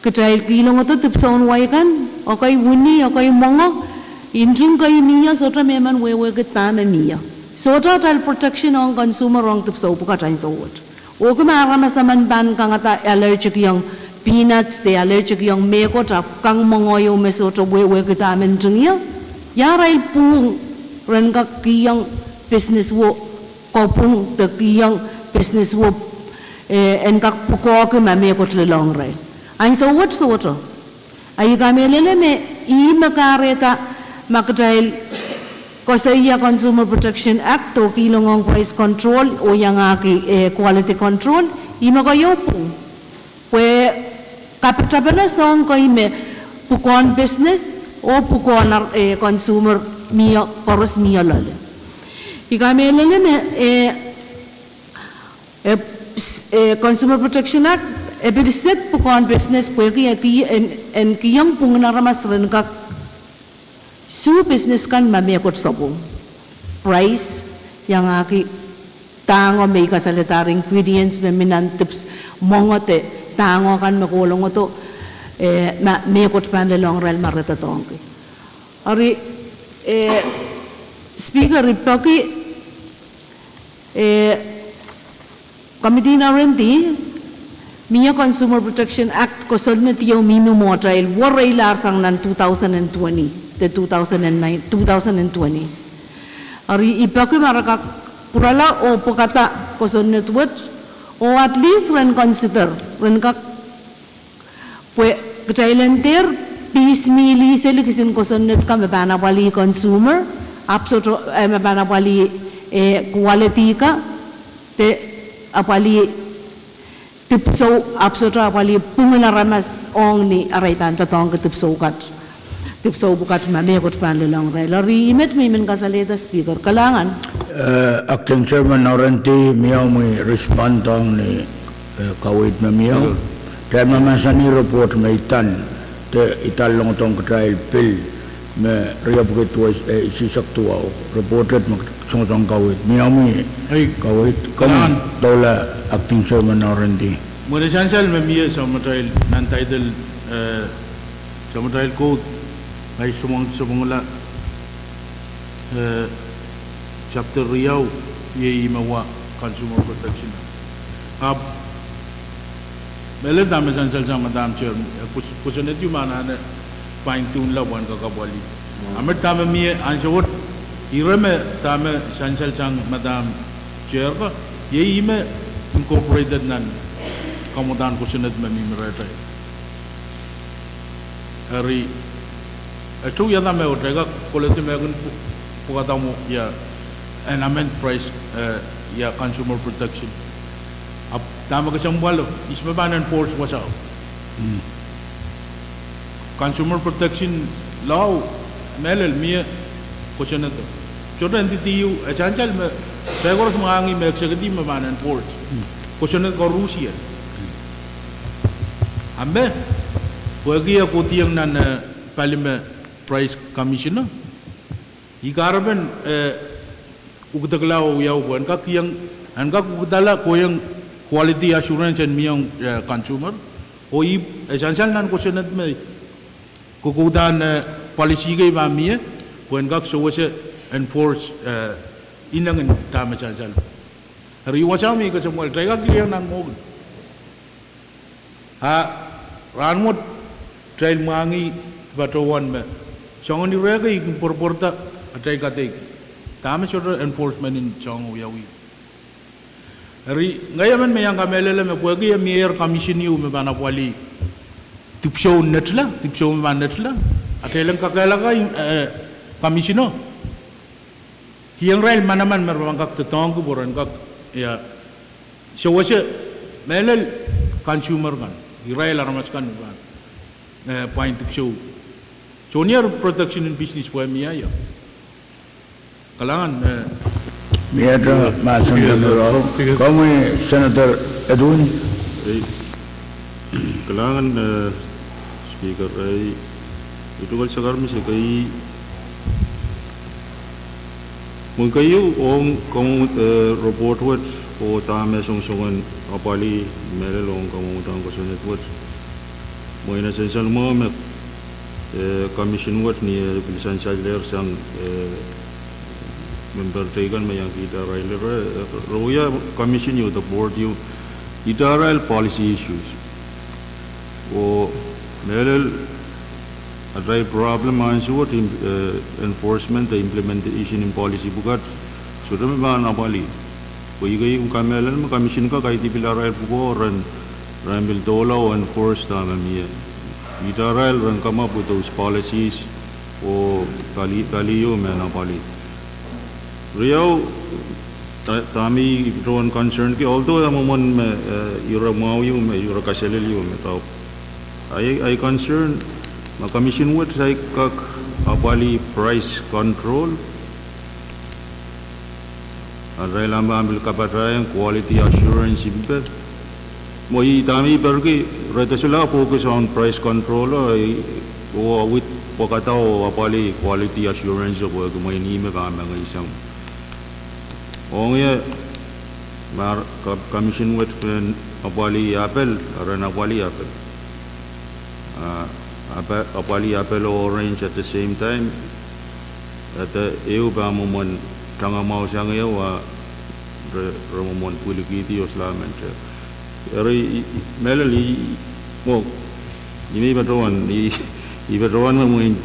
kitail kihlongodo dipwisoun wai kan, ekei wini, ekei mwoango, nting kei mie, sohte mehmen wehwehki dahme mie. Sohte atail protection ong consumer ong dipwisou pwukat ansou wet. Oh kumwa aramas emen pahn kangada allergic ong peanuts de allergic ong mehkot, ahpw kang mwoango ieu me sohte wehwehki dahme nting ie. Ia arail pwuhng ren kak kihong business wo kopwung de kihong business wo, eh, en kak pwukoahki ma mehkot lelohng irail? Ansou wet sohte. A I kamehlele me ih me kahrehda ma kitail koasoia Consumer Protection Act oh kihlong ong price control oh iangahki, eh, quality control, ih me keieu pwuhng. Pwe kapatapene soahng kei me pwukoahn business oh pwukoahn, eh, consumer mie, koaros mie loale. I kamehlele me, eh, eh, s-, eh, Consumer Protection Act e pil set pwukoahn business pwehki e ki-, en, en kihong pwungen aramas ren kak sue business kan ma mehkot sapwung. Price, iangahki dahngo me I kasalehda, ingredients me mi nan dips-, mwoango de dahngo kan me kohlongodo, eh, ma mehkot pahn lelohng irail ma re doadoahngki. Eri, eh, Speaker, I peki, eh, Committee norendi, mie Consumer Protection Act kosonned ieu mihmi mwohtail, wereilahr sang nan two thousand and twenty, de two thousand and nine, two thousand and twenty. Eri I peki ma re kak pwurala oh pwukada kosonned wet, oh at least ren consider, ren kak Pwe kitail en dehr piece meal seli kisin kosonned ka me pahn apwalih consumer, ahpw sohte, eh, me pahn apwalih, eh, quality ka, de apwalih dipwisou, ahpw sohte apwalih pwungen aramas ong ni arail pahn doadoahngki dipwisou kat, dipwisou pwukat ma mehkot pahn lelohng irail. Eri I met me I men kasalehda Speaker. Kalahngan. Eh, Acting Chairman Nohrendi, mie omwi respond ong ni eh, kaweid me mie. Kitail mahsanih report me idan, de idan longdohng kitail pil me riepwiki duwau, eh, isihsek duwau, reported me songosong kaweid. Mie omwi kaweid, komwi doula Acting Chairman Nohrendi. Mwein sansal me mie samatail nan title, eh, samatail code, ngehi soumwong, soumwongla eh, chapter riau, iei ih me wa Consumer Protection. Ahpw mehlel dahme sansal sang Madam Chair, eh, kos-, kosonned ieu me anahne fine tune la pwehn kak apwalih. A met dahme mie ansou wet, ire me dahme sansal sang Madam Chair ka, iei ih me incorporated nan kamwadahn kosonned me mihmi rehtail. Eri, e sohte wiahda me kitail kak koledi me kin pw-, pwukada mwo ia en amend price, eh, ia consumer protection. Ahpw dahme kesempwalo, ihs me pahn enforce wasao? Consumer protection law, mehlel mie kosonnedo. Sohte entity ieu, e sansal me, kitail koaros mwahngih me executive me pahn enforce kosonned koarusie. A me, pwehki e kohdiong nan, eh, pali me Price Commissioner, ih kahrepen, eh, ukdekla oh wiawi pwe en kak kihong, en kak ukdala kohieng quality assurance en mihong, eh, consumer. Oh ih, eh, sansal nan kosonned me kokoudahn, eh, policy kei pahn mie, pwe en kak sewese enforce, eh, inengen dahme sansal. Eri wasao me I kesempwal, kitail kak kiliang nan mwohn a rahnwet kitail mwahngih patohwan me soangen ire kei kin pwerpwerda atail kadeik. Dahme sohte enforcement en soahng wiawi. Eri, ngehi emen me iang kamehlele me pwehki e mieier commission ieu me pahn apwalih dipwisou netla, dipwisou me pahn netla, atail en kakehlaka, eh, commissioner, kihong irail manaman me re pahn kak doadoahngki pwe ren kak, ia, sewese, mehlel consumer kan, irail aramas kan me pahn, eh, pwain dipwisou. Soangen protection in business pwe mie ia. Kalahngan, eh, Mie te, eh, ma Senator Speaker, Rao. Speaker. Komwi Senator Edwin. Eh, kalahngan, eh, Speaker, eh, I tungoal sakar me se kei, mwein keieu ong kamwomw, eh, report wet oh dahme songosongen apwalih mehlel ong kamwomw uhdahn kosonned wet. Mwein e sansal mwahu me, eh, commission wet ni, eh, pil sansal lehr sang, eh, member teikan me iang kihda arail, eh, re, re wia commission ieu de board ieu, kihda arail policy issues. Oh mehlel atail problem ansou wet, eh, enforcement de implementation en policy pwukat, sohte me pahn apwalih. Pwe I kei kamehlele me commission kak kaidehn pil arail pwukoa ren, ren pil doula oh enforce dahme mie. Kihda arail ren come up with those policies oh pali, pali ieu me apwalih. Riau, da, dahme I patohwan concern ki, although e mwomwen me, eh, ire mwahu ieu me, ire kaselel ieu me tau. Ahi, ahi concern, ma commission wet saik kak apwalih price control. Arail ahpw pil kapatahieng quality assurance impe. Mwein dahme I perki, re de solahr focus on price control, eh, oh awid pwakada oh apwalih quality assurance, pwehki mwein ih me pahn mengei sang. Ong ie, ma, ka, commission wet pen apwalih apple, ren apwalih apple. Ah, apple, apwalih apple oh orange at the same time. Ede ehu pahn mwomwen tangamwahu sang ehu, ah, re, re mwomwen pwilikihdi oh solahr men te. Eri, I, I, mehlel I, mwo, I me I patohwan, I, I patohwan me mwein,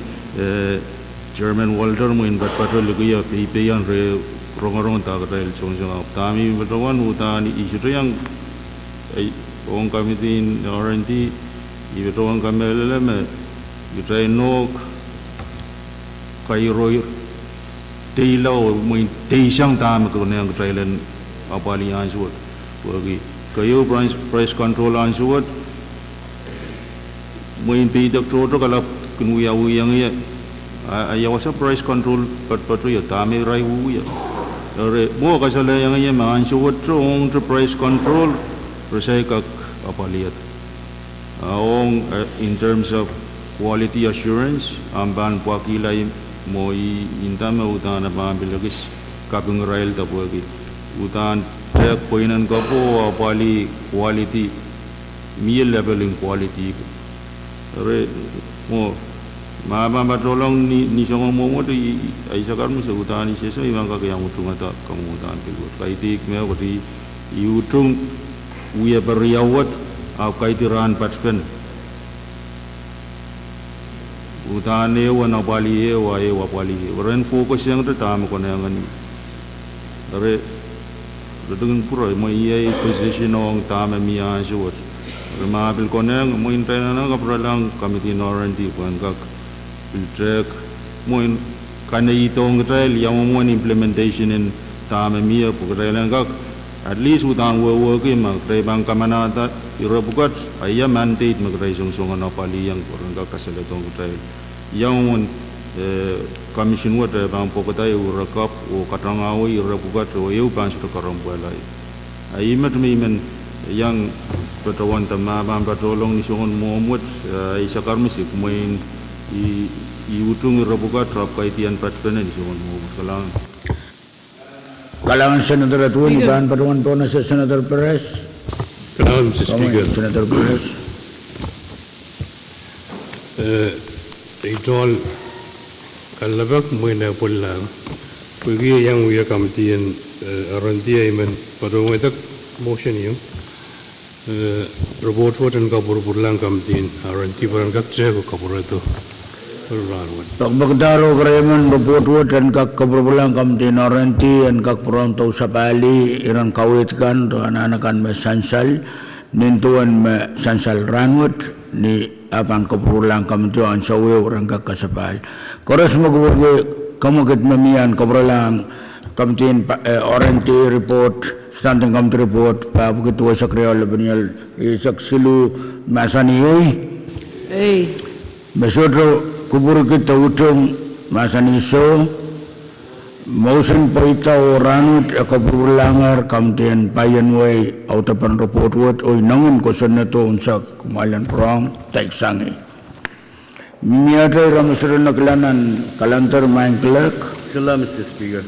eh, Chairman Walter mwein patpato likia peipeian re rongorong dahkot atail songosong. Ahpw dahme I patohwan uhdahn I sohte iang, eh, ong committee en R and D, I patohwan kamehlele me kitail nohk kairoir, teila oh mwein teisang dahme konehng kitail en apwalih ansou wet. Pwehki keieu price, price control ansou wet, mwein peidek tohto kalap kin wiawihong ie, a, a ia wasa price control patpato ie, dahme irail wiewia. Eri mwo kasalehiong ie me ansou wet ong te price control, re saik kak apwalih. Ah, ong, eh, in terms of quality assurance, ahpw pahn pwakihla mwo I nda me uhdahn e pahn pil ekis kaping irail de pwehki uhdahn tehk pweinen kopwo oh apwalih quality, mie level en quality. Eri mwo, ma pahn patohlong ni, ni soangen mwomw wet, I, I, ahi sakar me se uhdahn I sehse I pahn kak iang utungada kamwomw uhdahn pil wet. Kaidehk me wet I, I utung wiepe riau wet, ahpw kaidehn rahn patpene. Uhdahn ehu en apwalih ehu, a ehu apwalih ehu. Ren focus iang te dahme konehng en. Eri, riding pwuro, mwein iei position ong dahme mie ansou wet. Eri ma pil konehng, mwein kitail anahne kapwurelahng committee en R and D pwehn kak pil tehk, mwein kanehdohng kitail ia mwomwen implementation en dahme mie pwe kitail en kak, at least uhdahn wehwehki ma kitail pahn kamanahda ire pwukat, a ia mandate me kitail songosongen apwalih iang pwe ren kak kasaledohng kitail ia mwomwen, eh, commission wet e pahn pwokada ehu ire kapw oh katangahwei ire pwukat oh ehu pahn sohte kerempwehla. A ih met me I men iang patohwan de ma pahn patohlong ni soangen mwomw wet, eh, ahi sakar me se mwein I, I utung ire pwukat ahpw kaidehn patpene ni soangen mwomw wet. Kalahngan. Kalahngan Senator Edwin, I pahn patohwan pohnese Senator Perez. Kalahngan, Mister Speaker. Senator Perez. Eh, ei tohn kalelapak mwein e pwellang. Pwehki e iang wia committee en, eh, R and D, I men patohwan idek motion ieu. Eh, report wet en kak pwurpwurlahng committee en R and D pwe ren kak tehk oh kapwuredo. Pokpokedahr oh keremen report wet en kak kapwurpwurlahng committee en R and D, en kak pwurehng dousapahlih iren kaweid kan, de anahn akan me sansal, nin duwen me sansal rahnwet, ni a pahn kapwurpwurlahng committee ansou ehu ren kak kasapahl. Koaros me kupwurki kamwekid me mie en kapwurelahng Committee, eh, R and D report, Standing Committee report, pahpwiki duwehsek riau lepenial rieisek siluh, mahsanih ei. Ei. Me sohte kupwurki de utung, mahsanih soh. Motion pweida oh rahnwet e kapwurpwurlahng Committee en Pahienwei audepen report wet oh inengen kosonnedo unsek kumwail en pwurehng daiksang ie. Miehte ire me sohte nekila nan calendar, Madam Clerk. Sila, Mister Speaker.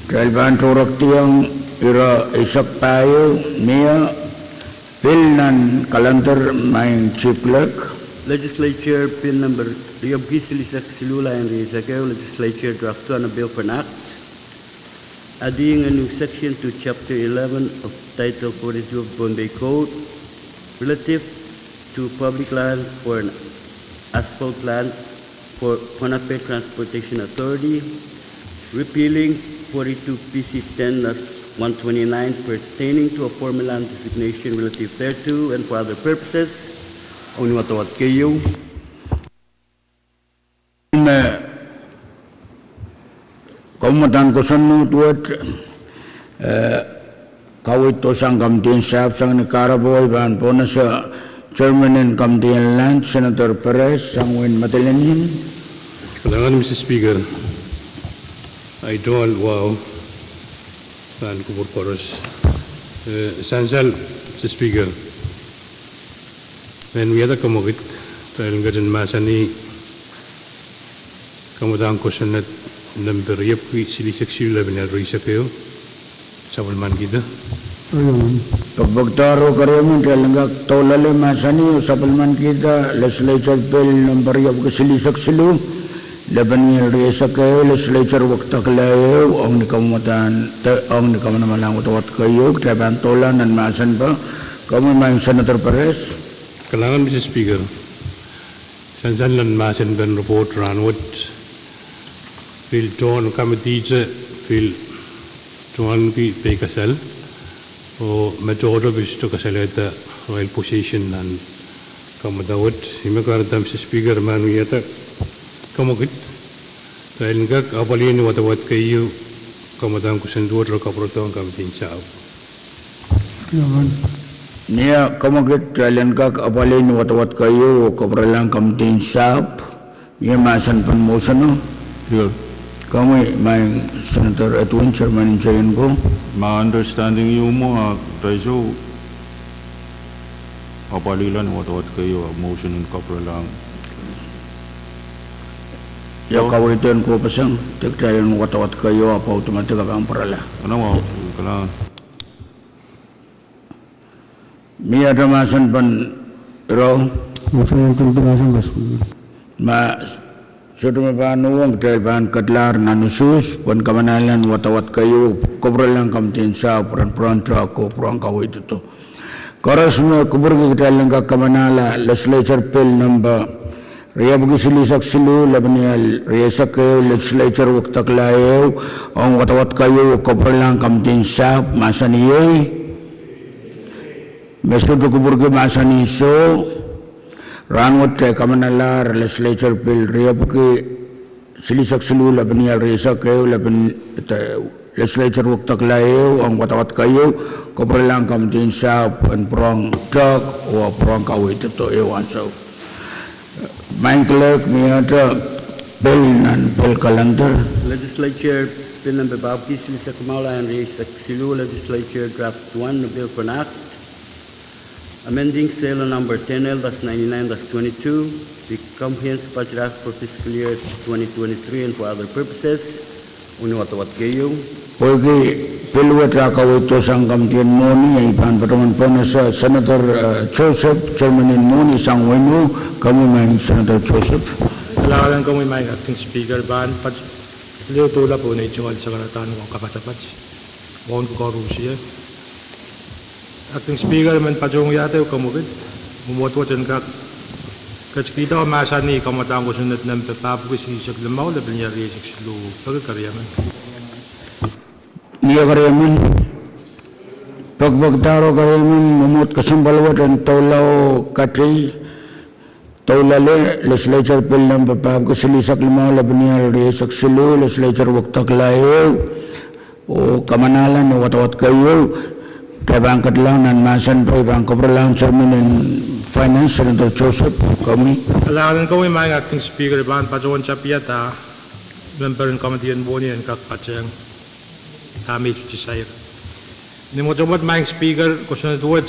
Kitail pahn tohrohrkiong ire eisek pahieu, mie bill nan calendar, Madam Chief Clerk. Legislature Bill number riepwiki silihsek siluh, lain rieisek ehu, Legislature Draft One, a Bill for an Act, adding a new section to Chapter eleven of Title forty-two of Pohnpei Code relative to public land for an asphalt plant for Ponape Transportation Authority, repealing forty-two P C ten dash one twenty-nine pertaining to a former land designation relative thereto and for other purposes. Ong ni wadawad keieu. Me kamwadahn kosonned wet, eh, kaweid sang Committee en Sahpw sang ni kahrepe pahn pohnese Chairman en Committee en Land, Senator Perez, sang wehin Madolenihmw. Kalahngan, Mister Speaker. I don't, wow. Pahn kupwur koaros. Eh, sansal, Mister Speaker. Mehn wiahda kamwekid, kitail en ketin mahsanih kamwadahn kosonned nempe riepwiki silihsek siluh lepenial rieisek ehu, sapwellimanikihda. Pekipekdahro keriemen, kitail en kak doulahng mahsanih oh sapwellimanikihda Legislature Bill nempe riepwiki silihsek siluh lepenial rieisek ehu, Legislature wekdekla ehu, ong ni kamwadahn, ong ni kamanamalahn wadawad keieu, kitail pahn doula nan mahsen pa. Komwi Madam Senator Perez. Kalahngan, Mister Speaker. Sansal nan mahsen pen report rahnwet, pil tohn committee te, pil tohnki peikasal, oh me tohto pil sohte kasalehda irail position nan kamwadawet. Ihme kahrehda, Mister Speaker, mehn wiahda kamwekid, kitail en kak apwalih ni wadawad keieu kamwadahn kosonned wet oh kapwuredohng Committee en Sahpw. Mie kamwekid, kitail en kak apwalih ni wadawad keieu oh kapwurelahng Committee en Sahpw. Mie mahsen pen motion o? Komwi Madam Senator Edwin, Chairman en Seion ko. Ma understanding ieu mwo, ah, kitail sou apwalihla ni wadawad keieu, ah, motion en kapwurelahng. Ia kaweid en kohpeseng, de kitail en wadawad keieu ahpw automatic a pahn pwurala. Mie atail mahsen pen iro? Ma sohte me pahn uhwong, kitail pahn ketlahr nan usuhs pwehn kamanahla wadawad keieu, kapwurelahng Committee en Sahpw pwurehng pwurohng toahk oh pwurohng kaweid. Koaros me kupwurki, kitail en kak kamanahla Legislature Bill nempe riepwiki silihsek siluh lepenial rieisek ehu, Legislature wekdekla ehu, ong wadawad keieu oh kapwurelahng Committee en Sahpw, mahsanih ei. Me sohte kupwurki, mahsanih soh. Rahnwet kitail kamanalahr Legislature Bill riepwiki silihsek siluh lepenial rieisek ehu, lepin, Legislature wekdekla ehu, ong wadawad keieu, kapwurelahng Committee en Sahpw en pwurohng toahk oh pwurohng kaweid ehu ansou. Madam Clerk, miehte bill nan bill calendar. Legislature Bill number papki silihsek limau, lain rieisek siluh, Legislature Draft One, a Bill for an Act amending Sela number ten L dash ninety-nine dash twenty-two, the Comprehensive Budget Act for fiscal year twenty twenty-three and for other purposes. Ong ni wadawad keieu. Pwehki bill wet a kaweid sang Committee en Mwohni, e pahn patohwan pohnese Senator, eh, Joseph, Chairman en Mwohni, sang wehin Mwohni. Komwi Madam Senator Joseph. Kalahngan komwi Madam Acting Speaker, pahn pat leo doula pohn ei tungoal sakaradahn wahu kapatapat. Mwohn koarusie. Acting Speaker, men patohwan wiahda komwekid, mwomwohdiso en kak ketikihda oh mahsanih kamwadahn kosonned nempe papwiki silihsek limau lepenial rieisek siluh. Peki keriemen. Mie keriemen. Pekipekdahro keriemen, mwomwohd kesempwal wet en doula oh kati. Doula leh, Legislature Bill nempe papwiki silihsek limau lepenial rieisek siluh, Legislature wekdekla ehu, Oh kamanahla ni wadawad keieu, kitail pahn ketilong nan mahsen pei pahn kapwurelahng Chairman en Finance, Senator Joseph, komwi. Kalahngan en komwi Maing Acting Speaker, I pahn patohwan tapihada member en committee en Wohni en kak patehng dahme I sohte sair. Ni mwotomwot Maing Speaker, kosonned wet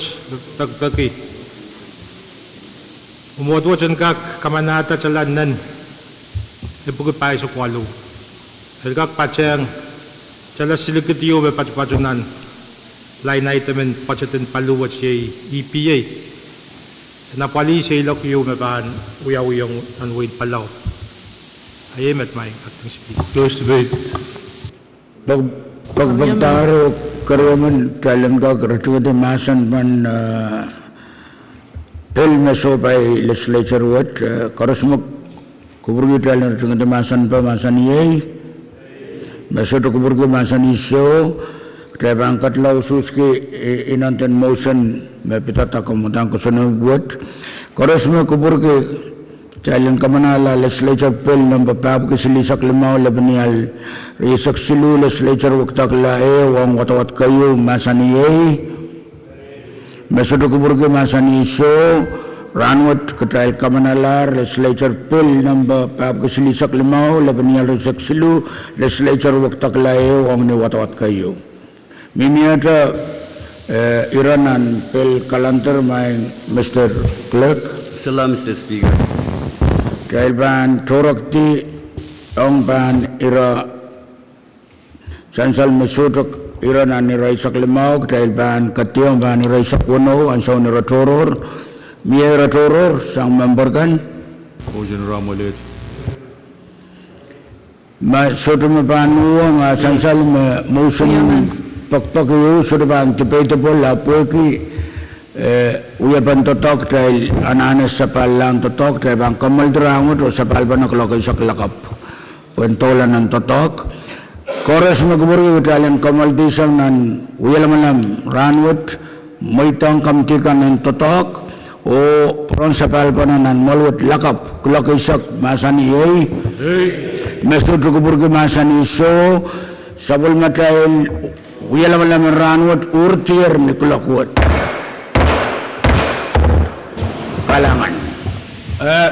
pekipeki mwomwohd wet en kak kamanahda tala nen epwiki pahisek waluh. E kak patehng tala silikid ieu me patopato nan line item en budget en paliwet iei E P A. E apwalih seiloak ieu me pahn wiawiong nan wehin Palau. Iei met Maing Acting Speaker. Pek, pekipek dahr oh keriemen kitail en kak ritingedi mahsen pahn, eh, pil me sohpai legislature wet, eh, koaros me kupwurki kitail en ritingedi mahsen pahn mahsanih iei. Me sohte kupwurki mahsanih soh. Kitail pahn ketilong usuhski, eh, inenen motion me pidada komw udahn kosonned wet. Koaros me kupwurki kitail en kamanahla legislature pil nempe pahpwiki silihsek limau lepenial rieisek siluh legislature wekidekla ehu ong wadawad keieu mahsanih iei. Me sohte kupwurki mahsanih soh. Rahnwet kitail kamanahla legislature pil nempe pahpwiki silihsek limau lepenial rieisek siluh legislature wekidekla ehu ong ni wadawad keieu. Mihmiehte, eh, ire nan pil calendar Maing Mister Clerk. Kitail pahn tohrohrki ong pahn ire sansal me sohte ire nan ire eisek limau, kitail pahn ketiong pahn ire eisek weneu, ansoun ire tohrohr. Mie ire tohrohr sang member kan? Ma sohte me pahn uhwong, a sansal me motion pekipek ieu sohte pahn debatable, a pwehki, eh, wiepen doadoahk, kitail anahne sapahlahng doadoahk, kitail pahn kommoaldi rahnwet oh sapahl pahn kuloak eisek lakapw pwehn doula nan doadoahk. Koaros me kupwurki kitail en kommoaldihsang nan wialamalam rahnwet, mweidohng komiti kan en doadoahk, oh pwurehng sapahl pahn nan mwoahl wet lakapw kuloak eisek mahsanih iei. Me sohte kupwurki mahsanih soh. Sapwellimatail wialamalam en rahnwet uhr dier ni kuloak wet. Kalahngan. Eh,